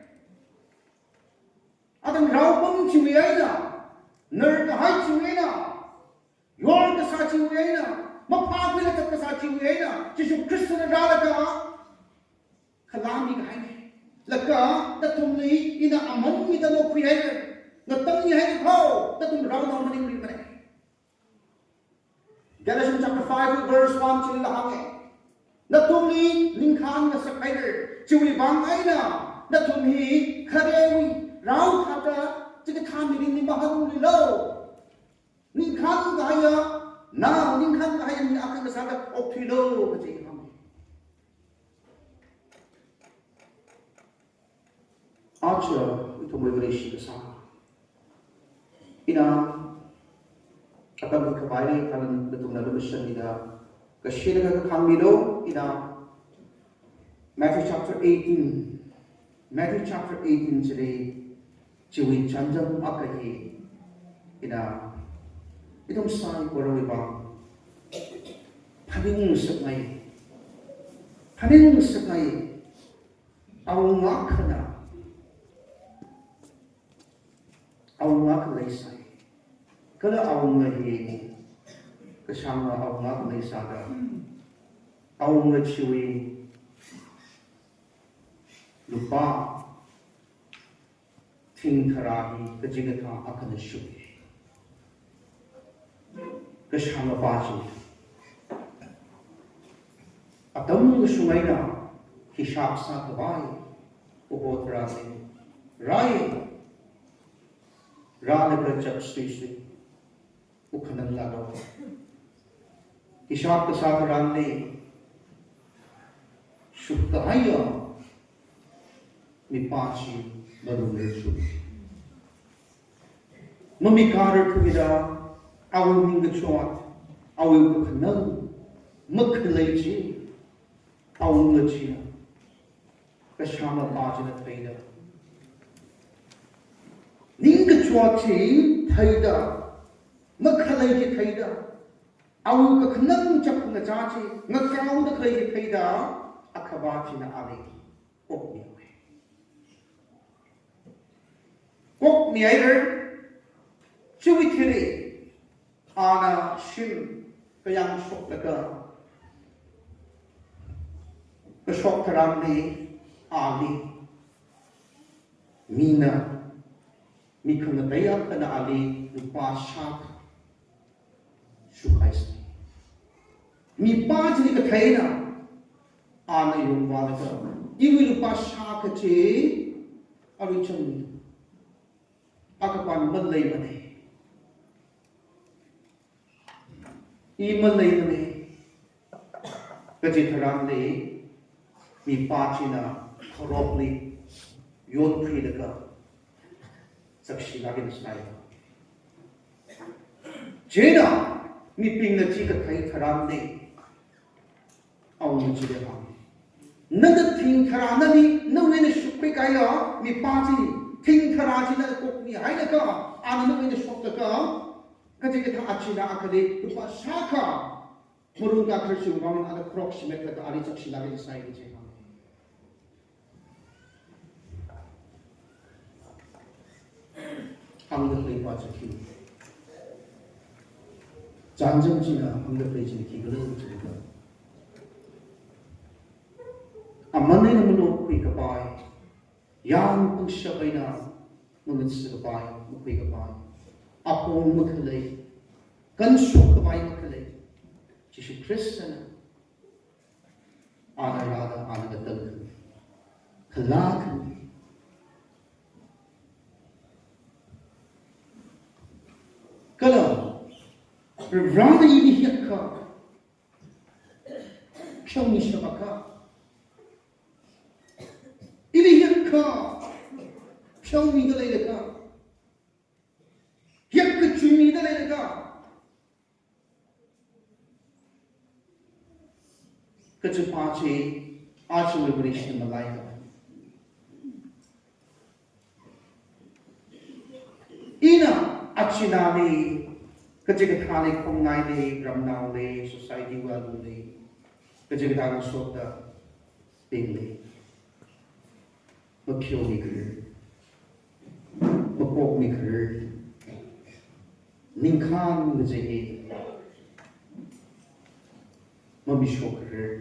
Atam raopam chiwui eina, narkahai chiwui eina, yorkasā chiwui eina, maphākhuilaga zatkasā chiwui eina, Jishu Khristana rālaga khalāmikahaina. Laga nathumli ina aman mida nokhuihaira, ngatangmihaira kho, nathum raonao maningmana. Galatians chapter five verse one chilila hānga. Nathumli ningkhān ngasakhaira, chiwui vang eina nathum hi kharewui rao thāda chikathā mirin hi mahāngluilo. Ningkhān kahaiya, na ningkhān kahaiya mi akha ngasāda okthuilo kaji hānga. Aja ithumwui Vareshi kasā. Ina atam hi khavai lei, kala nathumna lumashanmida, kashida kakhangmilo, ina Matthew chapter eighteen, Matthew chapter eighteen chili, chiwui chānjam akha hi, ina ithum saikorawui vang phaningsakngai, phaningsakngai. Awunga akhana, awunga akha leisai. Kala awunga hi kashānga awunga akha leisāda, awunga chiwui lupā thingtharā hi kachikathā akhana shui. Kashānga pa chi, atam kashung eina hishap sākhavai kaho tharāli rāi. Rālaga chapsuisui, wukhanang lāka. Hishap kasā tharanli shukkahaiya mipā chi malung rarthu. Mamikā rarthuda awui ningkachot, awui wukhanang makhalei chi awunga china, kashānga pa china theida, ningkachot chi theida, makhalei chi theida, awui kakhanang chapngachā chi ngakraoda khalei chi theida, akhava china ali okmiya. Kokmihaira, chiwui thili, ana shim kayāng shoklaga, kashok tharanli, ali, mina, mi khangatei akhana ali lupā shākha shukhaisa. Mipā chili katheina, ana yongvālaga, iwui lupā shākha chi, arui chang, akapam maleimana. I maleimana. Kaji tharanli, mipā china kharokli yonkhuilaga, sakshi lākngasai. Chieina, mibingna chi kathei tharanli, awungana chili hānga, nana thing tharā nali, nawui eina shukhuikahaiya mipā chi, thing tharā china kokmihailaga, ana nawui eina shoklaga, kachikathā achina akhali lupā shākha marungkā khararchung vang ana kharok shimetlaga ali sakshi lākngasai kaji hānga. Hāngda khalei pa chi khi. Chānjam china hāngda khalei china khikhala jiakha, aman eina malukhui kapai, yāng pangshap eina mangatsa kapai, makhui kapai, apong makhalei, kanshok kapai makhalei, Jishu Khristana, ana rāda, ana katang khami, khalā khami. Kala, Varena ili hiyākha pheomishapakha, ili hiyākha pheomida leilakha, hiyākha chuimida leilakha, kachi pa chi, aja Vareshina malai khavai. Ina achinali, kachikathāli, khongnaili, ramnaoli, society wui alungli, kachikathā ngasotda, bingli mapheomikharar, mapokmikharar, ningkhān kaji hi mamishokharar.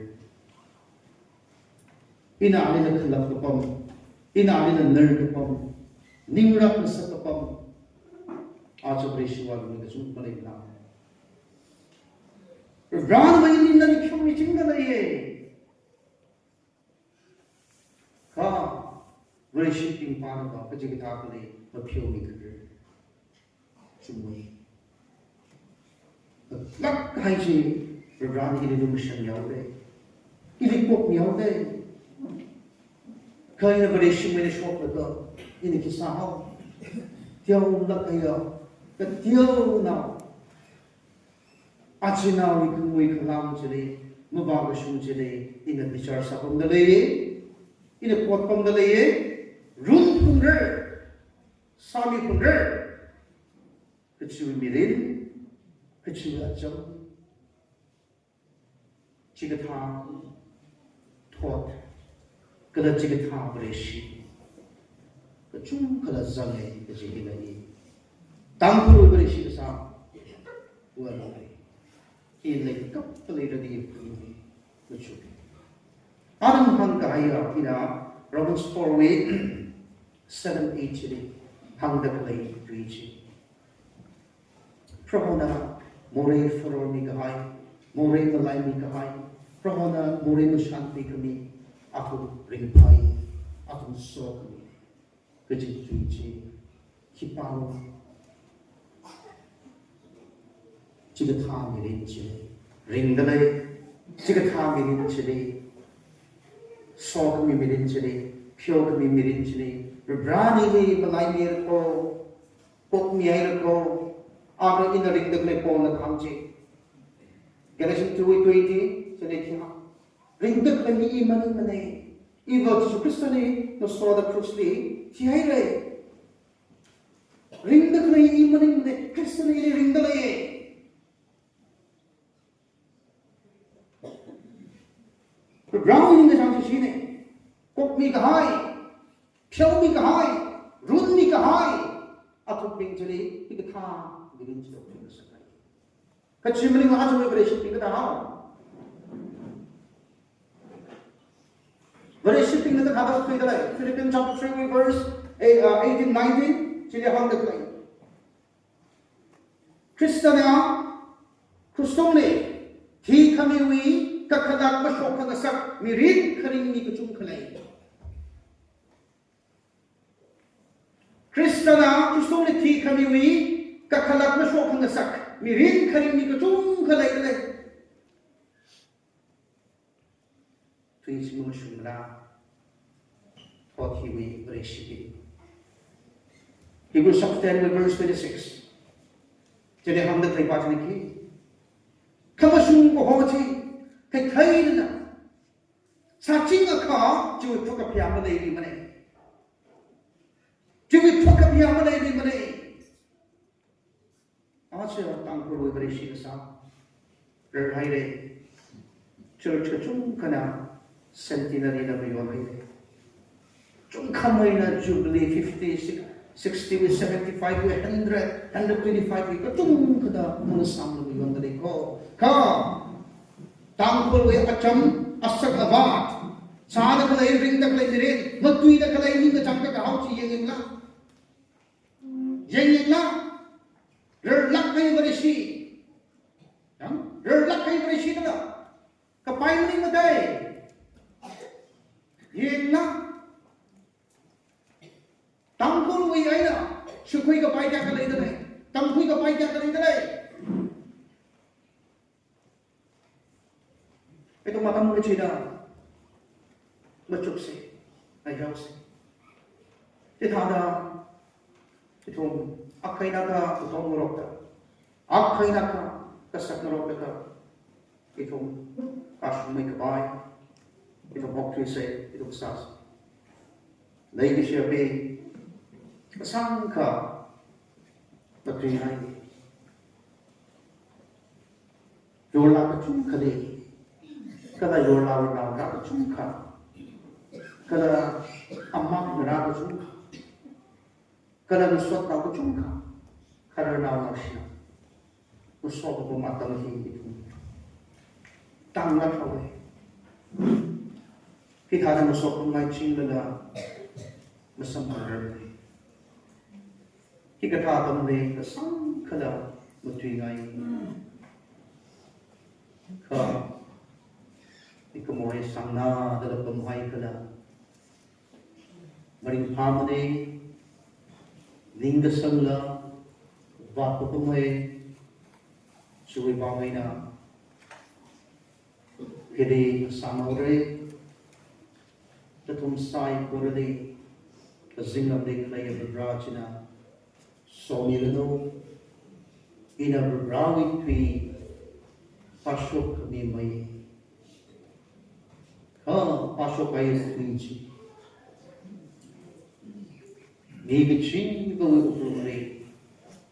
Ina alila khalap kapam, ina alila nar kapam, ningrak ngasak kapam, aja Vareshiwui alungli kachungkha maleimana. Varena ili nali pheomichingda leiya. Kha, Vareshibing pana va kachikathā khalei mapheomikharar. Chumui. Lak kahai chi, Varena ili lumashanmihaoda, ili pokmihaoda. Kha ina Vareshimei eina shoklaga, ina khi sāhao? Teolak kahaiya, kateonao, achinaowui khangui khalang chili, mavākashung chili, ina bichar sāpamda leiya, ina khotpamda leiya, runphungra, sāmiphungra, kachiwui mirin, kachiwui acham, chikathā thot, kala chikathā Vareshi kachungkhala zanga kaji hina i Tangkhulwui Vareshi kasā wui alungli i leikapta leiradi phungmi machu. Atam hāngkahaiya ina Romans four wui seven, eight chili hāngda khalei tui chi. Prohona morei pharormi kahai, morei malaimi kahai, Prohona morei mashānkhui khami, athum ringphai, athum sokhami kaji tui chi khipāna? Chikathā mirin chili ringda lei, chikathā mirin chili, sokhami mirin chili, pheokhami mirin chili, Varena ili malaimirako, pokmihairako, ara ina ringda khalei Paulna kahāng chi. Galatians two twenty, chili khi hāng. Ringda khalei hi i maningmana. Iva Jishu Khristali ngasoda cross li thihaira. Ringda khalei hi i maningmana. Khristana ili ringda lei. Program hi ngachang chi shina. Kokmi kahai, pheomi kahai, runmi kahai, Athukbing chili, hikathā mirin chili thuingasaklei. Kachi maningla aja Vareshibing kathā hao. Vareshibingna kathāda thuidalei. Philippians chapter three verse eight, uh, eighteen, nineteen, chili hāngdalei. Khristana krushungli thikhamiwui kakhalat mashokkhangasak mirin kharing mi kachungkha lei. Khristana krushungli thikhamiwui kakhalat mashokkhangasak mirin kharing mi kachungkha leidalei. Tui chi mamashungmana, thot hiwui Vareshibing. Hebrews chapter ten verse twenty-six. Chili hāngdalei pa chili khi. Khamashung kaho chi, khaikhaina sāchingakha, chiwui phakaphayā maleimana. Chiwui phakaphayā maleimana. Aja Tangkhulwui Vareshi kasā rarhaira. Church kachungkhana centenary la mayonhaira. Chungkhameina jubilee fifty, sixty, seventy-five, hundred, hundred twenty-five, kachungkhada malasangla mayondalei ko. Kha Tangkhulwui acham, asak avat, sādakhalei, ringdakhalei mirin, matuidakhalei ningkachāng kakahao chi yangyangla. Yangyangla, rarlāk kahai Vareshi. Yang, rarlāk kahai Vareshi dala. Kapai maningmada. Yangla. Tangkhulwui eina, shakhui kapai kayākha leidalei. Tamkhui kapai kayākha leidalei. Ithum atam kachida machuksa, ayausa. Chithāda, ithum akha eina akha katongarokta, akha eina akha kasakngarokta, ithum kashungmei kapai, ithum okthuisa, ithum sāsa. Leikashiyabing, kasāngkha matuingai. Yorlā kachungkha lei, kala yorlā rarnao rā kachungkha, kala amak ngarā kachungkha, kala ngasotnao kachungkha, khararnao naoshinao. Ngasotpam atam hi ithum tānglāk haowa. Hithāda ngasotpamngai chinglala masamphangrar. Hikathā atamli kasāngkhala matuingai. Kha, ikhamorei sāngnada lapam haikhala maringphāmana, ningkasangla vāpapamei, chiwui vang eina hili sāngaura. Tathum saikorali, kazingramli khaleiya Varivara china somiranu. Ina Varivarawui tui phāshok khamimei. Kha phāshok kahai tui chi mi kachivawui wuklungli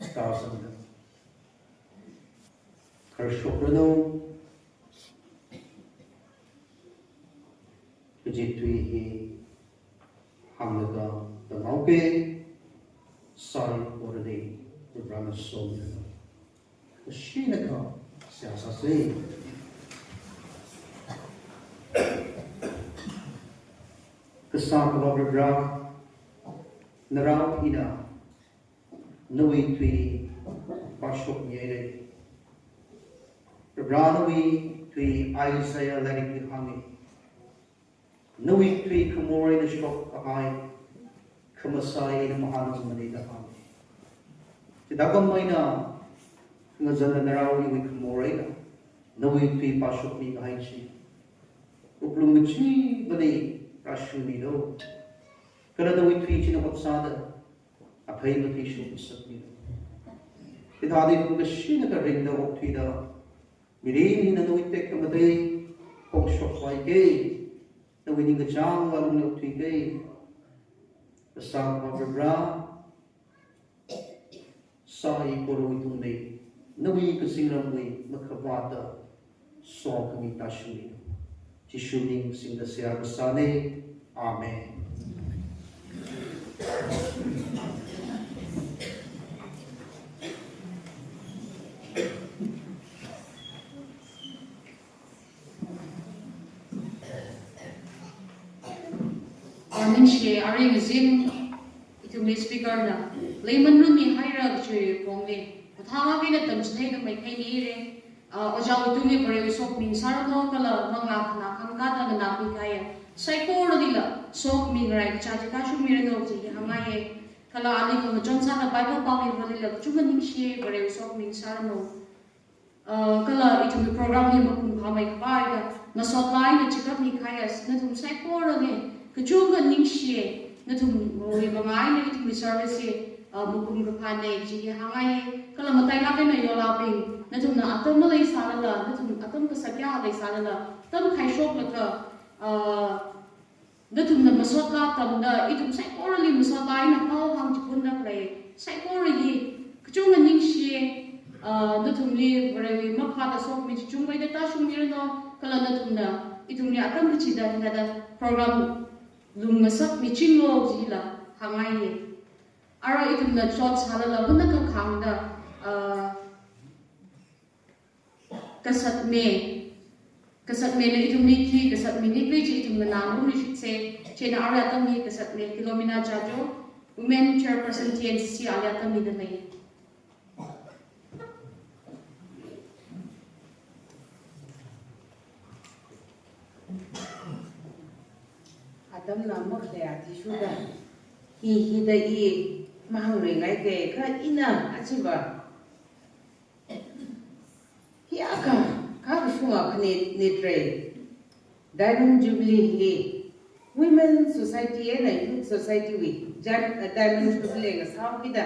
tāzangda kharshokranu. Kaji tui hi hānglaga tamhaoki, saikorali Varivarana somiranu. Kashinaka seihā sāsa. Kasā Akhava Varivara, narao hina nawui tui phāshokmihaira. Varivara, nawui tui Isaiah lairikli hānga. Nawui tui khamor eina shokkahai, khamasai eina mahānungmana da hānga. Chithākhameina ngazanla narao iwui khamor eina nawui tui phāshokmikahai chi wuklung kachivali rāshungmilu. Kala nawui tui china hotsāda aphei matuishok ngasakmilu. Hithāda ithum kashinaka ringda okthuida, mirin hina nawui tekhamatei phongshok haoki, nawui ningkachāng vālungli okthuiki. Kasā Akhava Varivara, saikorawui tungli nawui kazingramwui makhavāta sokhami tāshungmilu. Jishu ming singda seihā kasāna. Amen. Ningshi, arui ngazin ithumli speaker na leiman rumi haira kachi pongli, mathālāk eina tamchitheida maitheimira. Ah, ojā Utu ni Varewui sokhami sāranu kala manglā khana khangkada nganāmi kahai saikoralila sokhami ngarai kachā chi tāshungmiranu kaji hi hāngngaiya. Kala ali khangachon sāda Bible pāmivalila kachungkha ningshiya, Varewui sokhami sāranu. Ah, kala ithumwui program hi mapung phāmei khavai da, masot eina chikatmi kahai nathum saikorali kachungkha ningshiya, nathumwui vang eina ithumwui service hi, ah, mapung kaphāna kaji hi hāngngaiya. Kala matailāk eina yolābing, nathumna atam maleisālala, nathum atam kasā kayā leisālala, tamkhuishoklaga, ah, nathumna masot lā tamda, ithum saikorali masot eina pao hāngchiphunda khalei saikora hi kachungkha ningshiya. Ah, nathumli Varewui makhada sokhami chi chungmeida tāshungmiranu, kala nathumna ithumli atam kachida hithāda program lungngasakmichinglu kajila hāngngaiya. Arui ithumna chot sālala huna kakhangda, ah, kasatme, kasatmeli ithumli khi kasatmi nikli chi ithum nganāngarumluishitsa. Chieina arui atam hi kasatme Philomena Jajo, Women Chairperson T N C C ali atam mida lei. Atamna makhalei athishurda, hi hithāda i mahāngluingaika, kha ina achiva hiyākha, kha kashunga khani nitre. Diamond Jubilee hi Women Society eina Youth Society wui Jam-, Diamond Jubilee ngasāhaokida,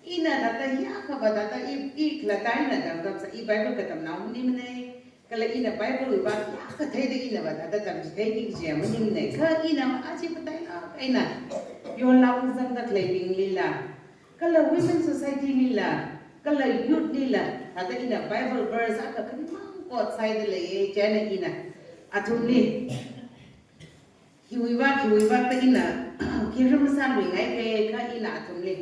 ina thāda hiyākhava thāda i, i khalatta eina tamtamsā, i Bible katamnao maningmana. Kala ina Bible wui vang hiyākha theida inava thāda tamchitheiki kaji maningmana. Kha ina aja matailāk eina yola ungzangda khaleibinglila, kala Women Society lila, kala youth lila, thāda ina Bible verse akha khanimang quote sāda leiya. Chieina ina athumli, hiwui vang, hiwui vang da ina khi ram sāluingaika, kha ina athumli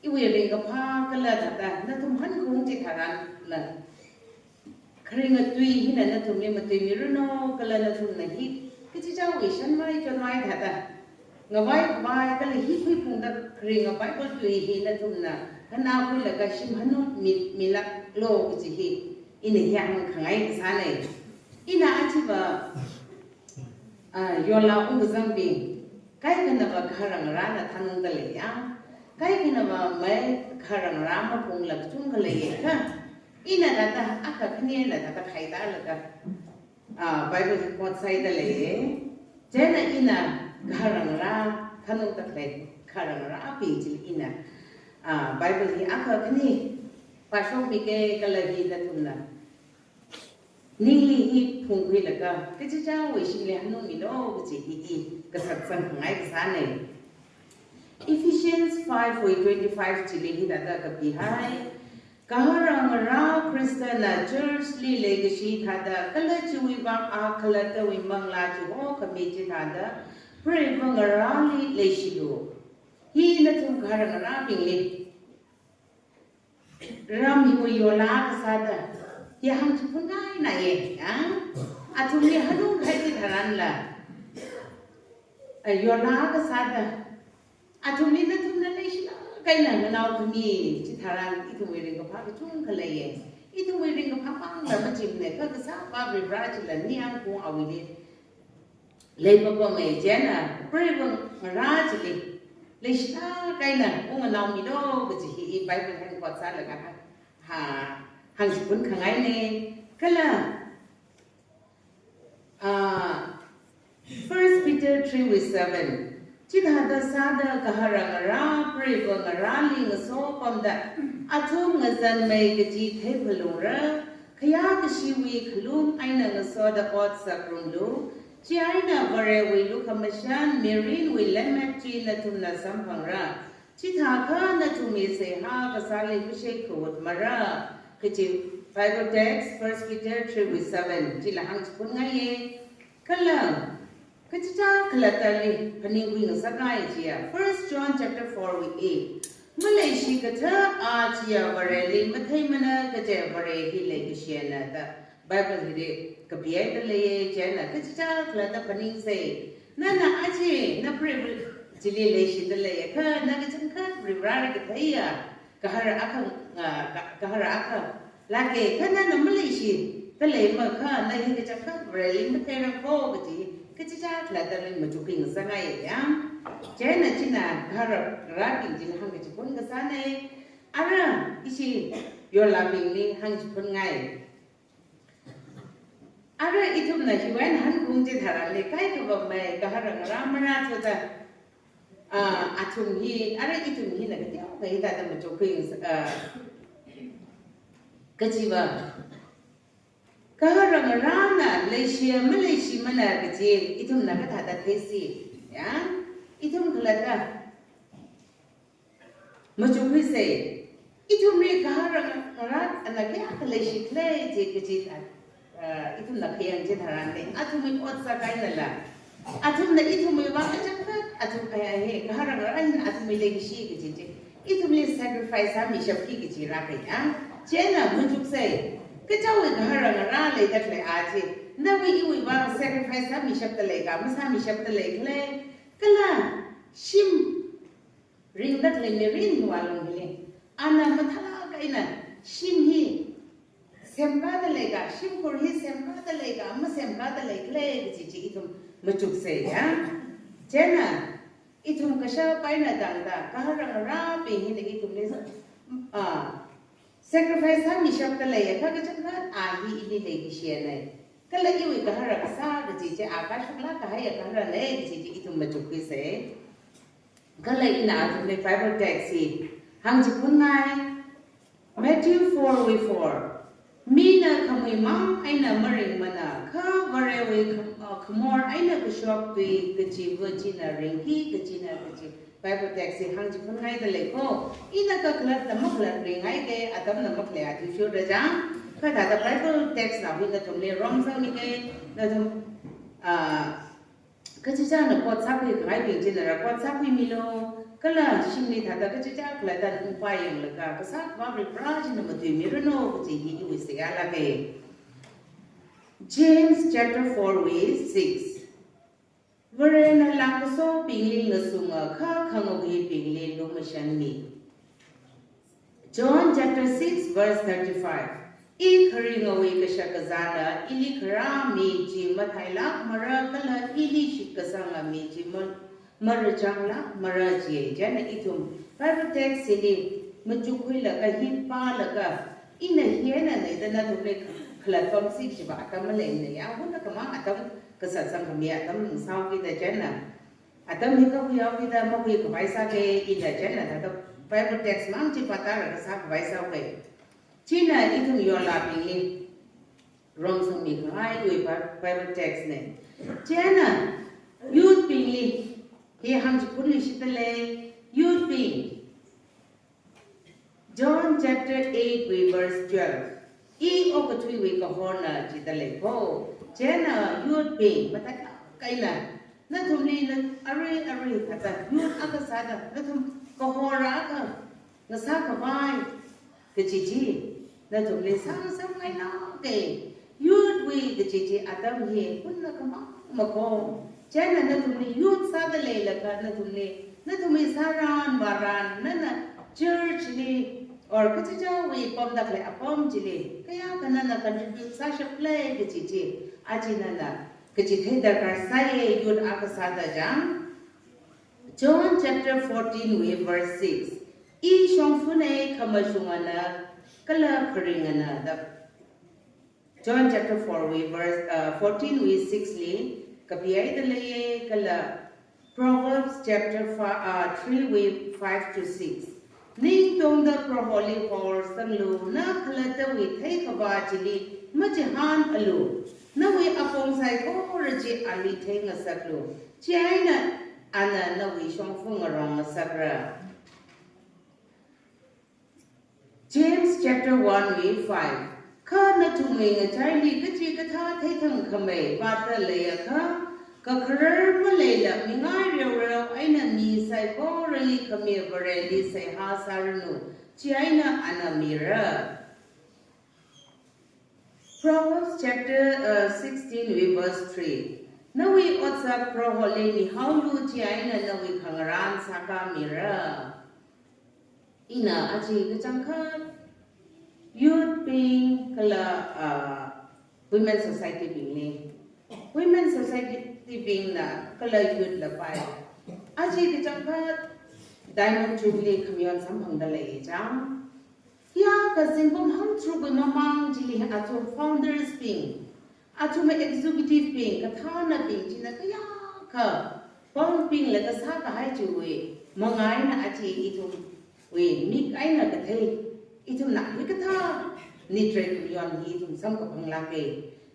iwui ringkaphā kala thāda nathum hankhaung chitharanla, kharinga tui hina nathumli matuimiranu, kala nathumna hi kachichāwui shanmai chonmai thāda, ngavai khavai kala hi khuiphungda kharinga Bible tui hi nathumna nganākhuilaga shim hanungmi, milāklu kaji hi ina hiyākhangai kasāna. Ina achiva, ah, yola ungkazangbing, kaikhanava gahara ngarāna thanungda leiya, kaikhanava mai gahara ngarā maphungla kachungkha leiya kha, ina thāda akha khani eina thāda khaitalaga, ah, Bible hi quote sāda leiya. Chieina ina gahara ngarā thanungda khalei gahara ngarābing chili ina, ah, Bible hi akha khani pāshokmika, kala hi nathumna ningli hi phungkhuilaga kachichāwui shimli hanungmilu kaji hi i kasat sangkhangai kasāna. Ephesians five wui twenty-five chili hithāda kapihai. Gahara ngarā Khristana church li leikashi thāda, kala chiwui vang a khalattawui manglā chihokhami chithāda, Vareva ngarāli leishilu. Hi nathum gahara ngarābingli ram hiwui yola kasāda hi hāngchiphunngaina ye, ya? Athumli hanungkahai chitharanla, a, yola kasāda, athumli nathumna leishilāk eina nganaokhami chitharan ithumwui ringkaphā kachungkha leiya. Ithumwui ringkaphā mangla machimana, kha kasā Vareva chila ningyāng khaung awuili leipapamei. Chieina Vareva ngarā chili leishilāk eina ungnganaomilu kaji hi i Bible hand quote sālaga ha, ha, hāngchiphun khangaina. Kala, ah, First Peter three wui seven, chithāda sāda gahara ngarā Vareva ngarāli ngasopamda, athum ngazanmei kaji theiphalungra, khayākashiwui khalum eina ngasoda ot sāngarumlu, chieina Varewui lukhamashan mirinwui lemmet chi nathumna samphangra. Chithākha nathumwui seihā kasāli mashei khawut mara. Kaji Bible text, First Peter three wui seven, chila hāngchiphunngai ye. Kala, kachichā khalattali phaningkhui ngasakngai chiya, First John chapter four wui eight. Maleishi kathā a chiya Vareli matheimana kaje Vare hi leikashina da Bible hili kapihaida leiya. Chieina kachichā khalatta phaningsei. Nana aja, na Vareli leishida leiya, kha na kachangkhat Varivarali katheiya gahar akha, ah, ga-, gahar akha lāka, kha nana maleishida leiakha, na hi kachangkhat Vareli matheira kho kaji, kachichā khalattali machukngasakngaiya. Chieina china gaharngarābing chili hāngkachiphun kasāna. Ara ishi yorlābingli hāngchiphunngai. Ara ithumna hiwui eina hankaung chitharanli kaikha pamei, gaharngarā marāthuda, ah, athum hi, ara ithum hina kateokha hithāda machukngai, ah, kajiva, gaharngarāna leishiya maleishimana kaji ithumna kathāda theisi, ya? Ithum khalatta machukhuisa. Ithumli gaharngarā ana kayākha leishikhala chi kaji, ah, ithumna khayang chitharanli, athumwui ot sākahainala, athumna ithumwui vang kachangkhat, athum, eh, eh, gaharngarā hina athumwui leikashi kaji chi ithumli sacrifice sāmishapki kaji rākahai. Chieina machuksa. Kachichāwui gaharngarā leida khalei a chi, nawui iwui vang sacrifice sāmishapda leika, masāmishapda leikhala, kala shim ringda khalei mirinwui lungli ana mathālāk eina shim hi semkāda leika, shimkhur hi semkāda leika, masemkāda leikhala kaji chi ithum machuksa, ya. Chieina ithum kashap eina tangda, gaharngarābing hina ithumli, ah, sacrifice sāmishapda leiya, kha kachangkhat a hi ili leikashiyana, kala iwui gahar kasā kaji chi a kashuklāk kahaiya gaharna kaji chi ithum machukhuisa. Kala ina athumli Bible text hi hāngchiphunngai. Matthew four wui four. Mina khamuimang eina maringmana, kha Varewui kham-, uh, khamor eina kashok tui kachiva china ringki kajina kaji Bible text hi hāngchiphunngaida lei kho. Ina kakhalatna makhalat ringngaika, atamna makhalei athishurda chang. Kha thāda Bible text nao hi nathumli romsangmiga, nathum, ah, kachichāna quote sākhuikhangaibing china rā quote sākhuimilu, kala shimli thāda kachichā khalatta ungpā yanglaga, kasā Akhava Varivara china matuimiranu kaji hi iwui seihā lāka. James chapter four wui six. Varena langkasobingli ngasunga, kha khangahuibingli lumashanmi. John chapter six verse thirty-five. I kharingawui kashakazāna ili kharā mi chi mathailākmara kala ili shitkasanga mi chi ma-, marāchanglākmara jiya. Chieina ithum Bible text hili machukkhuilaga hi pālaga, ina hi eina naida nathumli khalatpamsi kajiva atam maleimana ya, hunakhamang atam kasā sangkhami atam sāhaokida chieina. Atam hi kakhuihaokida makhuikhavai sāka, ina chieina thāda Bible text mang chi pātālaga sākhavai sāhaoka. China ithum yorlābingli romsangmikhangai iwui Bi-, Bible text na. Chieina youth bingli hi hāngchiphunluishitda lei, youth bing. John chapter eight wui verse twelve. I okathuiwui kahorna jida lei kho. Chieina youth bing, mathailāk eina nathumli na arui arui kathā youth akha sāda nathum kahor akha ngasākhavai kaji chi nathumli sāngasakngailāka. Youth wui kaji chi atam hi hunakhamang makho. Chieina nathumli youth sāda leilakha nathumli, nathumli sāran vāran, nana church li or kachichāwui pamda khalei apam chili kayākha nana contribute sāshapkhala kaji chi, aja nana kachithei darkar sāya, youth akha sāda chang. John chapter fourteen wui verse six. I shongfana, khamashungana kala kharingana da. John chapter four wui verse, uh, fourteen wui six li kapihaida leiya, kala Proverbs chapter fi-, uh, three wui five to six. Ning tongda Proholi horsanglu, na khalattawui theikhavā chili machihānalu. Nawui apong saikora chi ali theingasaklu. Chieina ana nawui shongfa ngarongngasakra. James chapter one wui five. Kha nathumwui ngachaili kachikathā theithangkhamei vātda leiakha, kakharar maleila mingai reoreo eina mi saikorali khami Vareli seihā sāranu, chieina ana mira. Proverbs chapter, uh, sixteen wui verse three. Nawui otsak Proholi mihaolu chieina nawui khangarān sākāmira. Ina aja kachangkhat youth bing kala, ah, women society bingli, women society bingna kala youth la pai aja kachangkhat Diamond Jubilee khamayon samphangda lei chang. Hiya kazingkum hangtharukwui mamang chili athum founders bing, athum executive bing, kathānabing china kayākha pāngbinglaga sākahai chiwui manga eina aja ithumwui mik eina kathei, ithumna hikathā nitrei khamayon hi ithum samkaphanglāka.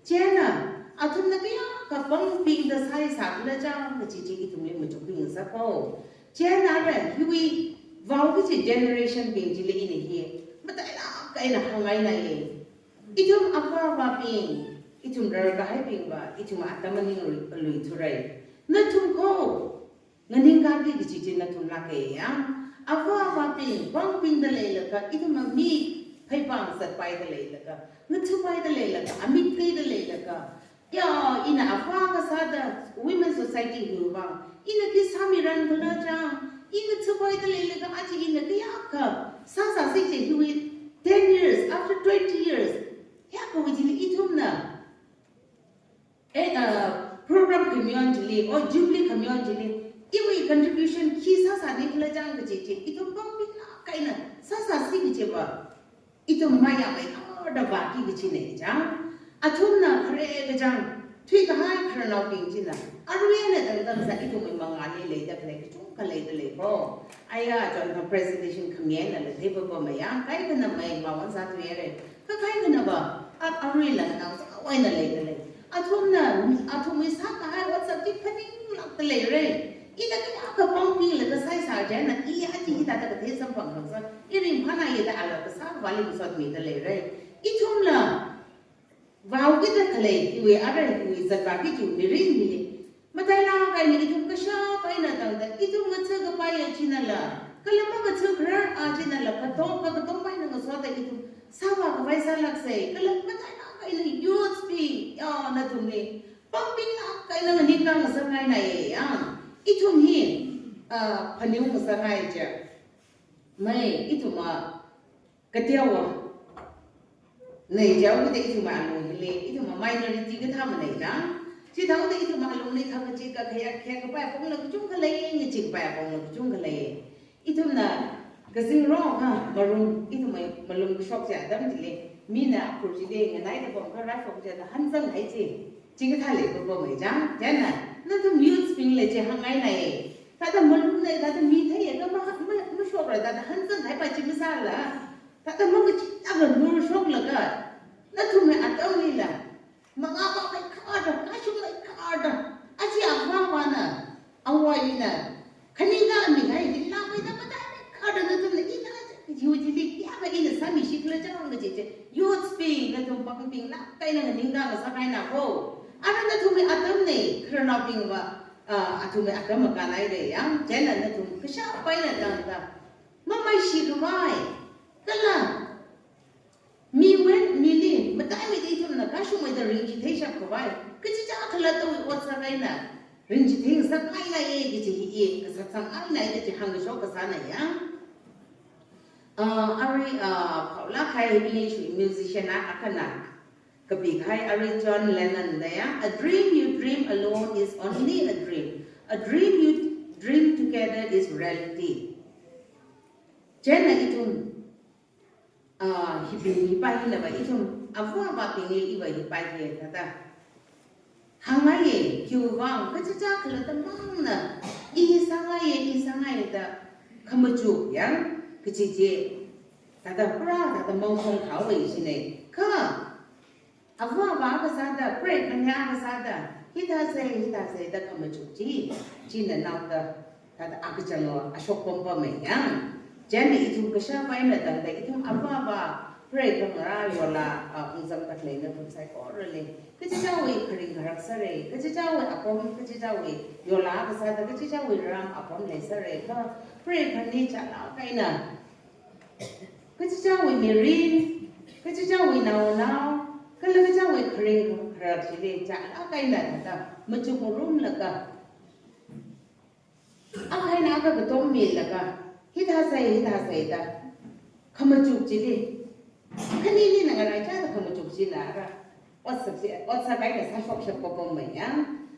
Chieina athumna kayākha pāngbingda sāsākhala chang kaji chi ithumli machukbing sāko. Chieina arui hiwui vao kachi generation bing chili ina hi matailāk eina hāngngainaiya. Ithum avāvabing, ithum rarkahaibingva, ithum atam maninglui, luithurai. Nathum kho nganingkaki kaji chi nathumlāka ya. Avāvabing pāngbingda leilaga, ithum mami pheipāng zatpaida leilaga, ngathupaida leilaga, amik theida leilaga, ya, ina avā kasāda women society hiwui vang ina khi sāmirankhala chang, i ngathupaida leilaga aja ina kayākha sāsāsi kaji hiwui ten years, after twenty years, ya, kawui chili ithumna, eh, ah, program khamayon chili, o Jubilee khamayon chili, iwui contribution khi sāsānikhala chang kaji chi ithum pāngminglāk eina sāsāsi kajiva ithum mayāmei kharda vāki kachina chang. Athumna khare kachang thuikahai khararnaobing china arui eina tangtangsa ithumwui mangāli leida khalei kachungkha leida lei ko. Aya, chonka presentation khami einala theipapamei ya, kaikhanamei mawon sāthuihaira. Kha kaikhanava, a, aruila nganāsā eina leida lei. Athumna, athumwui sākahai otsak chi phaninglākda leira. Ina kayākha pāngbinglaga sāsā chieina, i aja hithāda kathei samphang khangasak, i ringphānāya da ala kasāvāli masotmida leira. Ithumla vaokida khalei, iwui arui, iwui zatvāki chiwui mirin hili matailāk eina ithum kashap eina tangda, ithum ngatha kapaiya chinala, kala mangatha kharar a chinala, kato, kakato eina ngasoda ithum sāvā kapai sālāksei, kala matailāk eina youths bing, ya, nathumli pāngbinglāk eina nganingkā ngasakngainaiya, ya. Ithum hi, ah, phaningung ngasakngai chi. Mei, ithum a, kateowa nei jaoda ithum alung hili, ithum minority kathā manei chang. Chithāda ithum alungli khangachee kakhayā, khayā kapai apongla kachungkha lei, ngachee kapai apongla kachungkha lei. Ithumna kazingrong ha, marum, ithum malung kashok chi atam chili, mina akhur chili nganaida pamkha raifok chida hanzanghai chi, chikathā leipapamei chang. Chieina nathum youths bingla chi hāngngainai. Thāda malung nei, thāda mi theiya kha ma, ma, mashokra, thāda hanzanghaipa chi masāla. Thāda makachitakha nurshoklaga, nathumwui atamlila mangāvāmei kharda, kashungmei kharda, aja avāvana, awui eina khaningkāmihai hila mei da mataimei kharda nathumna ina, yu chili kayākha ina sāmisikhala chang kaji chi, youths bing nathum pāngbinglāk eina nganingkā ngasakngaina ko. Ara nathumwui atamna, khararnaobingva, ah, athumwui atam makānhaira ya. Chieina nathum kashap eina tangda, mamaishikhavai, kala miwui eina mili mataimeida ithumna kashungmeida ringchithei shapkhavai, kachichā khalattawui otsak eina ringchithei ngasakngainaiya kaji hi i kasā sāngainai kaji hāngkashok kasāna ya. Ah, arui, ah, phaolāk kahai English musician a, akhana kapikahai arui John Lennon da ya, "A dream you dream alone is only a dream. A dream you dream together is reality." Chieina ithum, ah, hibing hi painava ithum, avāvabingli iva hi paiya thāda hāngngaiya, khiwui vang kachichā khalatta mangna, i sāngaiya, i sāngaiya da khamachuk ya, kaji chi, thāda pura, thāda mangkhong khavai china. Kha avāva kasāda, preigahar kasāda, hithāsei, hithāsei da khamachuk chi, china naoda, thāda akachangva ashok pampamei ya. Chieina ithum kashap eina tangda, ithum avāva, preigahar yola, ah, ungzangda khalei nathum saikorali, kachichāwui kharing kharak sāra, kachichāwui apam, kachichāwui yola kasāda, kachichāwui ram apam leisāra, kha preigahar ni chālāk eina kachichāwui mirin, kachichāwui naonao, kala kachichāwui kharing kharak chili chālāk eina thāda machuk ngarumlaga, akha eina akha katom milaga, hithāsai, hithāsai da, khamachuk chili, khani nina ngaraichāda khamachuk chila rā, otsak chi, otsak eina sāshokshap papam mei ya.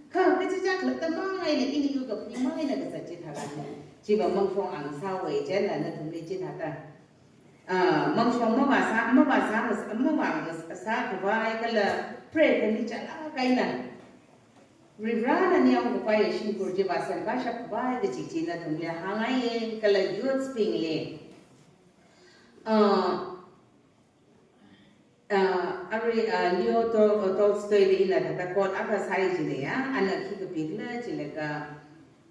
Kha kachichā khalatta mang eina ini yu kapni mang eina kazat chithālākna. Chiva mangshong ang sāwui chieina nathumli chithāda, ah, mangshong mavāsā, mavāsā, mavāsā khavai kala pray khani chālāk eina Varivarāna ningyāng kapai shimkhur chi vāsamkashap khavai kaji chi nathumli hāngngaiye, kala youths bingli. Ah, ah, arui, ah, Leo Tol-, Tolstoy li ina thāda quote akha sāi jina ya, ana khi kapikhala jilaga,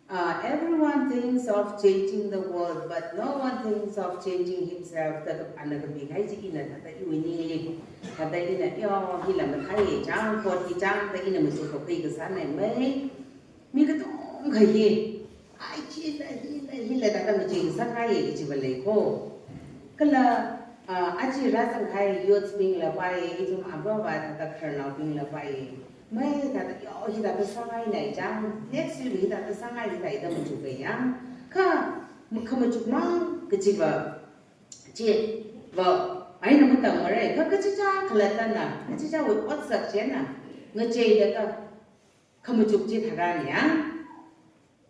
ah, "Everyone thinks of changing the world, but no one thinks of changing himself," da ana kapik kahai chi ina thāda iwui ningli. Thāda ina, yo, hila mathāi chang, quote hi chang, da ina machuk kakhui kasāna mei. Mi katonga hi, ai, chila, hila, hila, da da machuk kasā kahai kajiva lei ko. Kala, ah, aja rāzangkahai youths bingla pai, ithum avāva thāda khararnaobingla pai. Mei thāda, yo, hithāda sāngaina chang, next year hithāda sāngai hithāda machuk kayang. Kha, khamachuk mang kajiva, chiva, eina matammarai, kha kachichā khalattana, kachichāwui otsak chieina, ngacheilaga, khamachuk chithārani ya.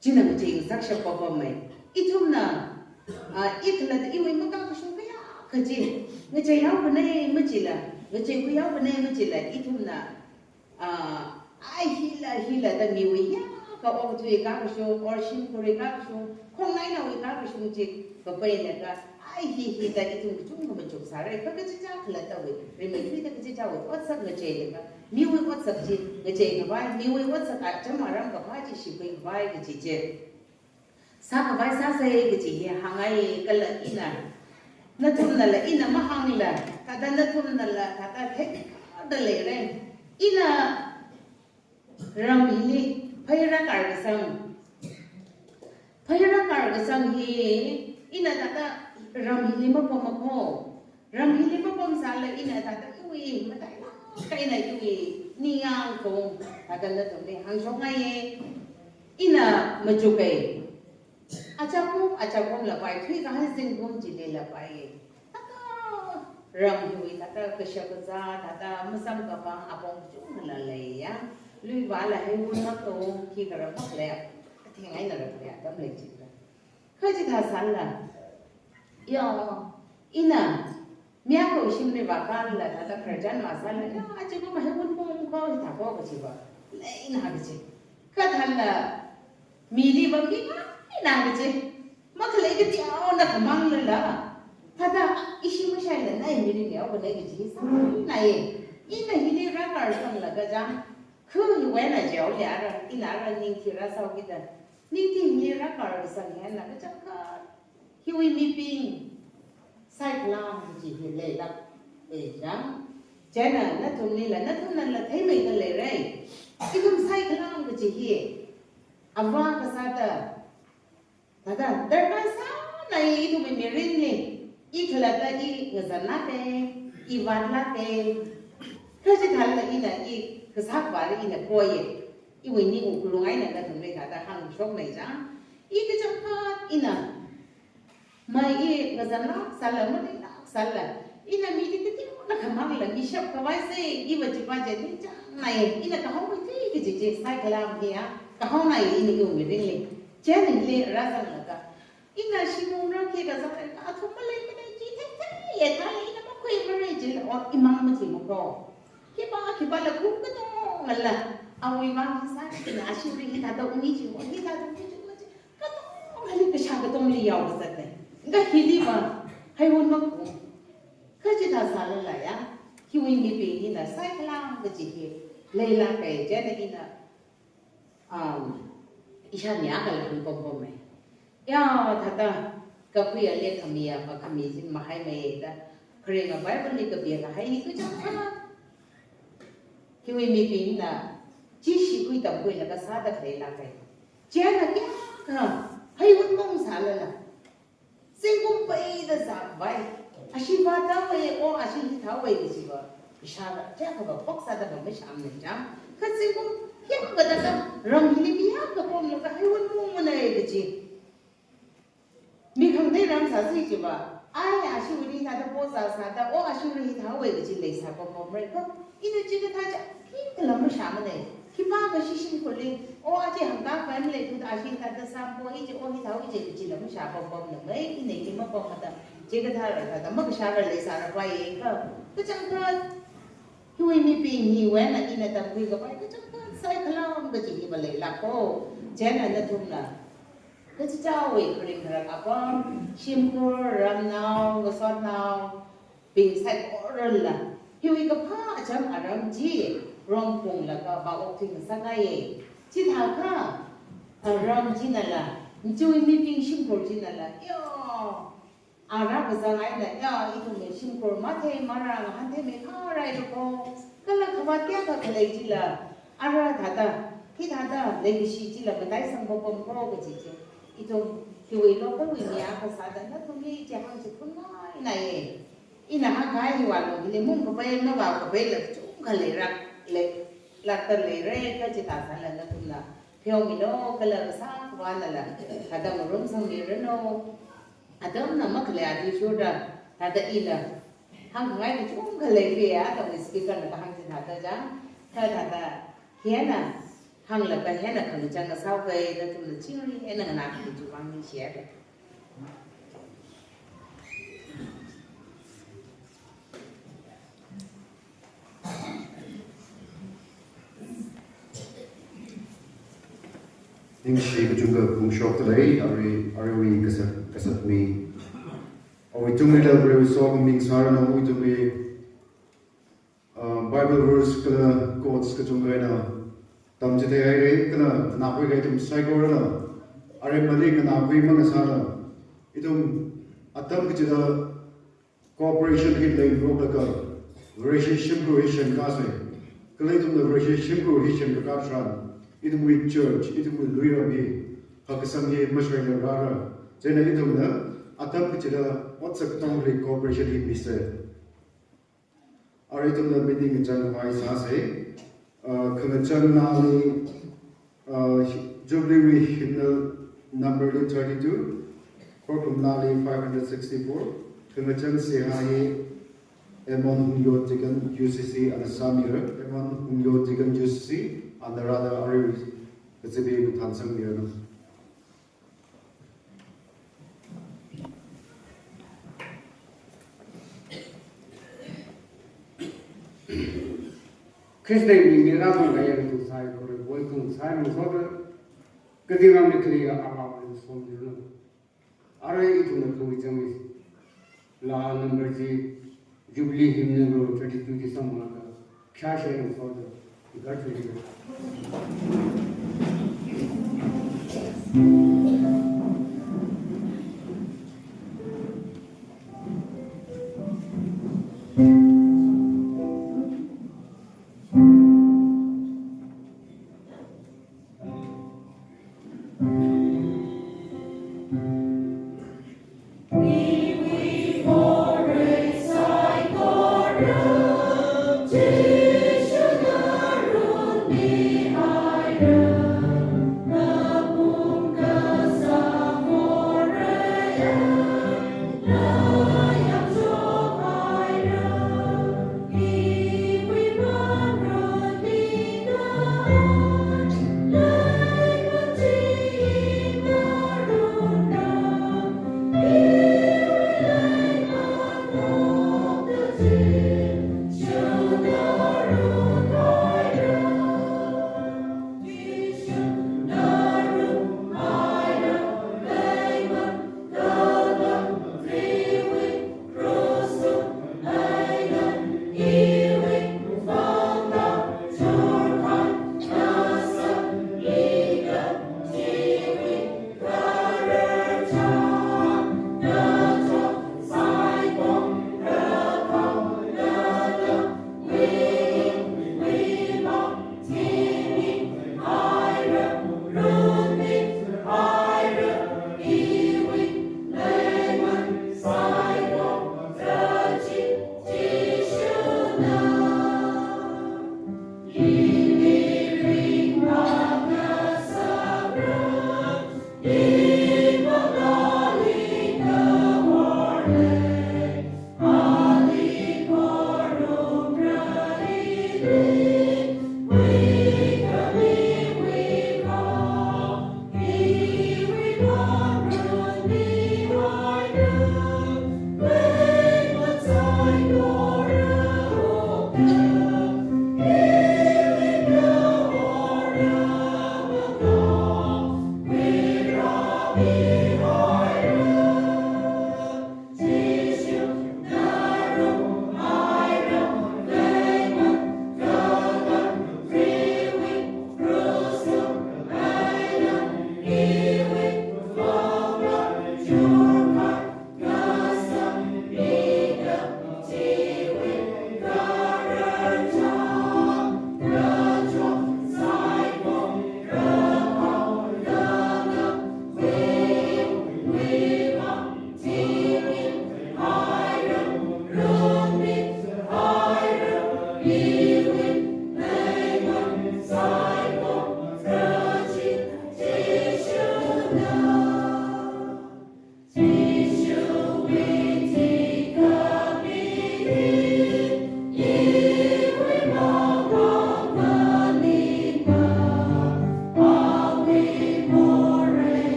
China ngachei ngasakshap papam mei. Ithumna, ah, i khalatta iwui makakashung kayākha chi, ngachei yaopanei machila, ngacheikhui yaopanei machila, ithumna, ah, ai hila, hila da miwui ya, ka okathui kakashung, or shimkhurwui kakashung, khongnainaowui kakashung chi, kapailaga, ai hi, hida ithum kachungkha machuk sārai, kha kachichā khalattawui, rimeithuida kachichāwui otsak ngacheilaga, miwui otsak chi ngachei khavai, miwui otsak acham aram kaphā chi shikhui khavai kaji chi. Sākhavai sāsai kaji hi hāngngai kala ina. Nathumnala ina mahāngla, thāda nathumnala, thāda thekda leirai. Ina ram hili phei rākar kasang. Phei rākar kasang hi, ina thāda ram hili mapam makho. Ram hili mapamsāla ina thāda iwui, matailāk eina iwui, ningyāng kong, thāda nathumli hāngshokngaiye. Ina machuk kai. Achakum, achakumla pai, thuikahai zingkum chilila pai. Thāda ram hiwui thāda kashak kazā, thāda masamkaphang apong kachungkhala leiya. Luivāla heiwun mato, khikha ram makhalei, atheng eina ram lei, atam lei chila. Kha chithāsālala, yo, ina, mi akhawui shimli vākālala, thāda khararchan vāsālala, yo, aja kum heiwun pong ko, hithā ko kajiva leina kaji. Kha thālala, mili va mi ngaina kaji. Makhalei kateonaokha manglala, thāda ishi mashailala, na mirin yaopanei kaji sānai. Ina hili rākar sanglaga chang, khu hiwui eina jaoli ara, ina ara ningthi rāsāo kida. Ningthi hili rākar kasang hi eina kachangkhat, hiwui mibing saikhalang kaji hi leilāk, eh, chang. Chieina nathumlila, nathumnala theimeida leirai. Ithum saikhalang kaji hi, avā kasāda, thāda darkar sānai ithumwui mirinli. I khalatta i ngazanlāke, i vātlāke. Kha chithālala ina i kasā khavāli ina koiye. Iwui ning wuklung eina nathumli thāda hāngshokngai chang. I kachangkhat ina, mai i ngazanlāksālala, maleilāksālala, ina mili kateonaokha manglala, mishap khavai sai, iva chiva chi ningchāngnai, ina kahaomeithui kaji chi, saikhalang hiya, kahaonai ina iwui mirinli. Chieina hili rāzanglaga, ina shimung rākhi kazang, athum maleimanei chi theitheia thālala, ina makhuimarei jila, o, imang mathui makho. Khipā, khipāla kum katongala, awui vang sā, ina ashimli hithāda ungni chi, o, hithāda ungni chi, o, chi, katongali kashā katongali yao kazatnei. Kha hiliva, heiwun maku. Kha chithāsālala ya, hiwui mibing hina saikhalang kaji hi leilāke, chieina ina, um, ishāna kala hāngpampamei. Ya, thāda, kakhuiya le khamiya, makhami jin mahaimeida. Kharinga Bible li kapikahai hi kachangkhat, hiwui mibingna, chi shikhui tamkhuilaga sāda leilāke. Chieina kayākha, heiwun pong sālala, zingkum peida zākhavai. Ashi vāthāwei, o ashi hithāwei kajiva, ishāla, chiyākhava phok sāda va mashāmana chang. Kha zingkum Yangkataka, ram hili mi yangkapomlaga, hiwui mungmanei kaji. Mi khangatei ram sāsi jiva, ai, ashiwuili thāda poza sāda, o, ashiwuili hithāwui kaji leisā pompomrei ko. Ina chikathā chi, khikhala mashāmanei. Khipākha shimkhurli, o, aja hangkakhavai maleithuda, ashi thāda sāmpo, i chi, o, hithāwui chi kajila mashā pompomnamei, ina hi mapomda, chikathā rāthāda, makashāra leisāra paiye ka. Kachangkhat, hiwui mibing hiwui eina ina tamkhuikhavai, kachangkhat saikhala kaji hi maleilāka. Chieina nathumna kachichāwui kharing kharak apam, shimkhur, ramnao, ngasotnaobing saikorala, hiwui kaphā acham aram chi rongphunglaga vāokthui ngasakngaiye. Chithākha, aram chinala, chiwui mibing shimkhur chinala, yo, ara kazang eina, ya, ithumwui shimkhur mathei marāngahān theimeikharei ko, kala khavāt kayākha khalei chila, ara thāda, hithāda leikashi chila mataisang pompom ko kaji chi. Ithum hiwui localwui mi akha sāda nathumli chi hāngchitheinngai naiye. Ina hāngkahai hiwui alung hili mungkapai mavākapaila kachungkha leira, lei, lākta leira kaji thāsāla nathumna pheomilu kala kasā khavānala thāda ngarumsangmiranu. Atamna makhalei athishurda, thāda ila hāngkhangai kachungkha leiya, atamwui speakerna kahāng chi thāda chang, kha thāda, hina, hānglaga hina khangachang ngasāuke, nathumna chingri eina nganāki kaji vang ningshiya. Ningshi kachungkha phongshokdalei, arui, aruiwui kasat, kasat mi. Awui tungli la arui sokhami sāranu, awui tungli, uh, Bible verse kala quotes kachungkha eina tamchitheihaiye, kala nganākhui kahai ithum saikorana, aremali nganākhui mangasāla, ithum atam kachida cooperation hi leingaroklaga, Vareshi shimkhur hi semkāsa. Kala ithumna Vareshi shimkhur hi semkakā tharan, ithumwui church, ithumwui luiram hi, phākasang hi mashoila rāra. Chieina ithumna atam kachida otsak tongli cooperation hi misa. Arui ithumna meeting kachang khavai sāsa. Uh, khangachang nali, uh, Jubilee wui hymnal number li thirty-two, khorkhum nali five hundred sixty-four, khangachang seihā hi Emon Hungyo Deacon U C C ana sāmira, Emon Hungyo Deacon U C C ana rāda arui kachibi mathānsangmiranu. Khrista mingli rāzangkahai ithum saikora, welcome sāngasoda, kazingram li khalei avāva̱ somniranu. Arui ithumna khangachang mi laa number chi Jubilee hymnal number thirty-two chi samphanglaga, kayākha sāngasoda, igar thuli.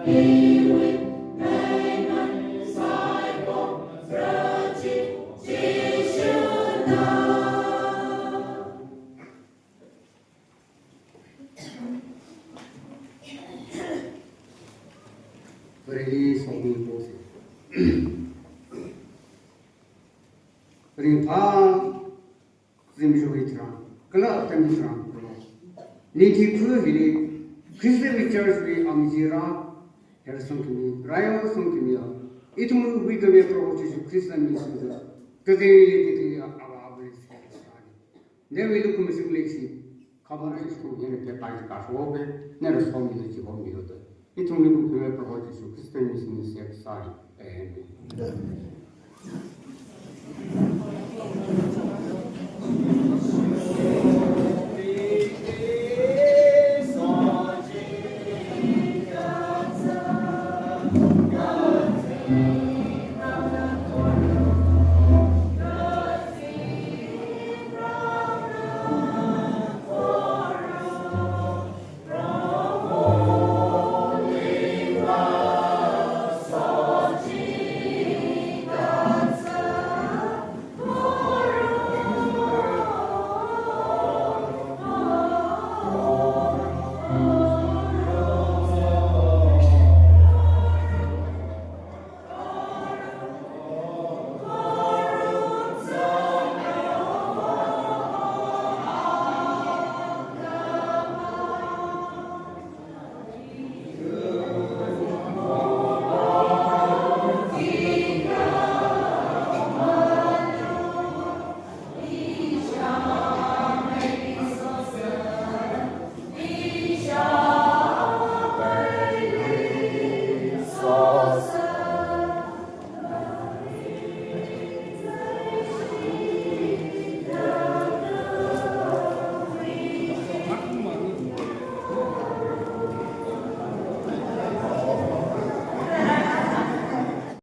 Vareli somi pose. Ringphā zimiksho hi tharan, kala atam hi tharan, kala. Ninthi khu hili, Christian Church wui amjira, Herson khami, Rayo Herson khami ya, ithumwui Huikhami Proho Jishu Khrista ming singda, kathei le kathei ya, ava ava le se sa ni. Newui lukhamashan leishi, khabar ishi kum yena te pai ka shobe, nera somi le chi homi lo te. Ithumwui Huikhami Proho Jishu Khrista ming singda se sa ni. Amen.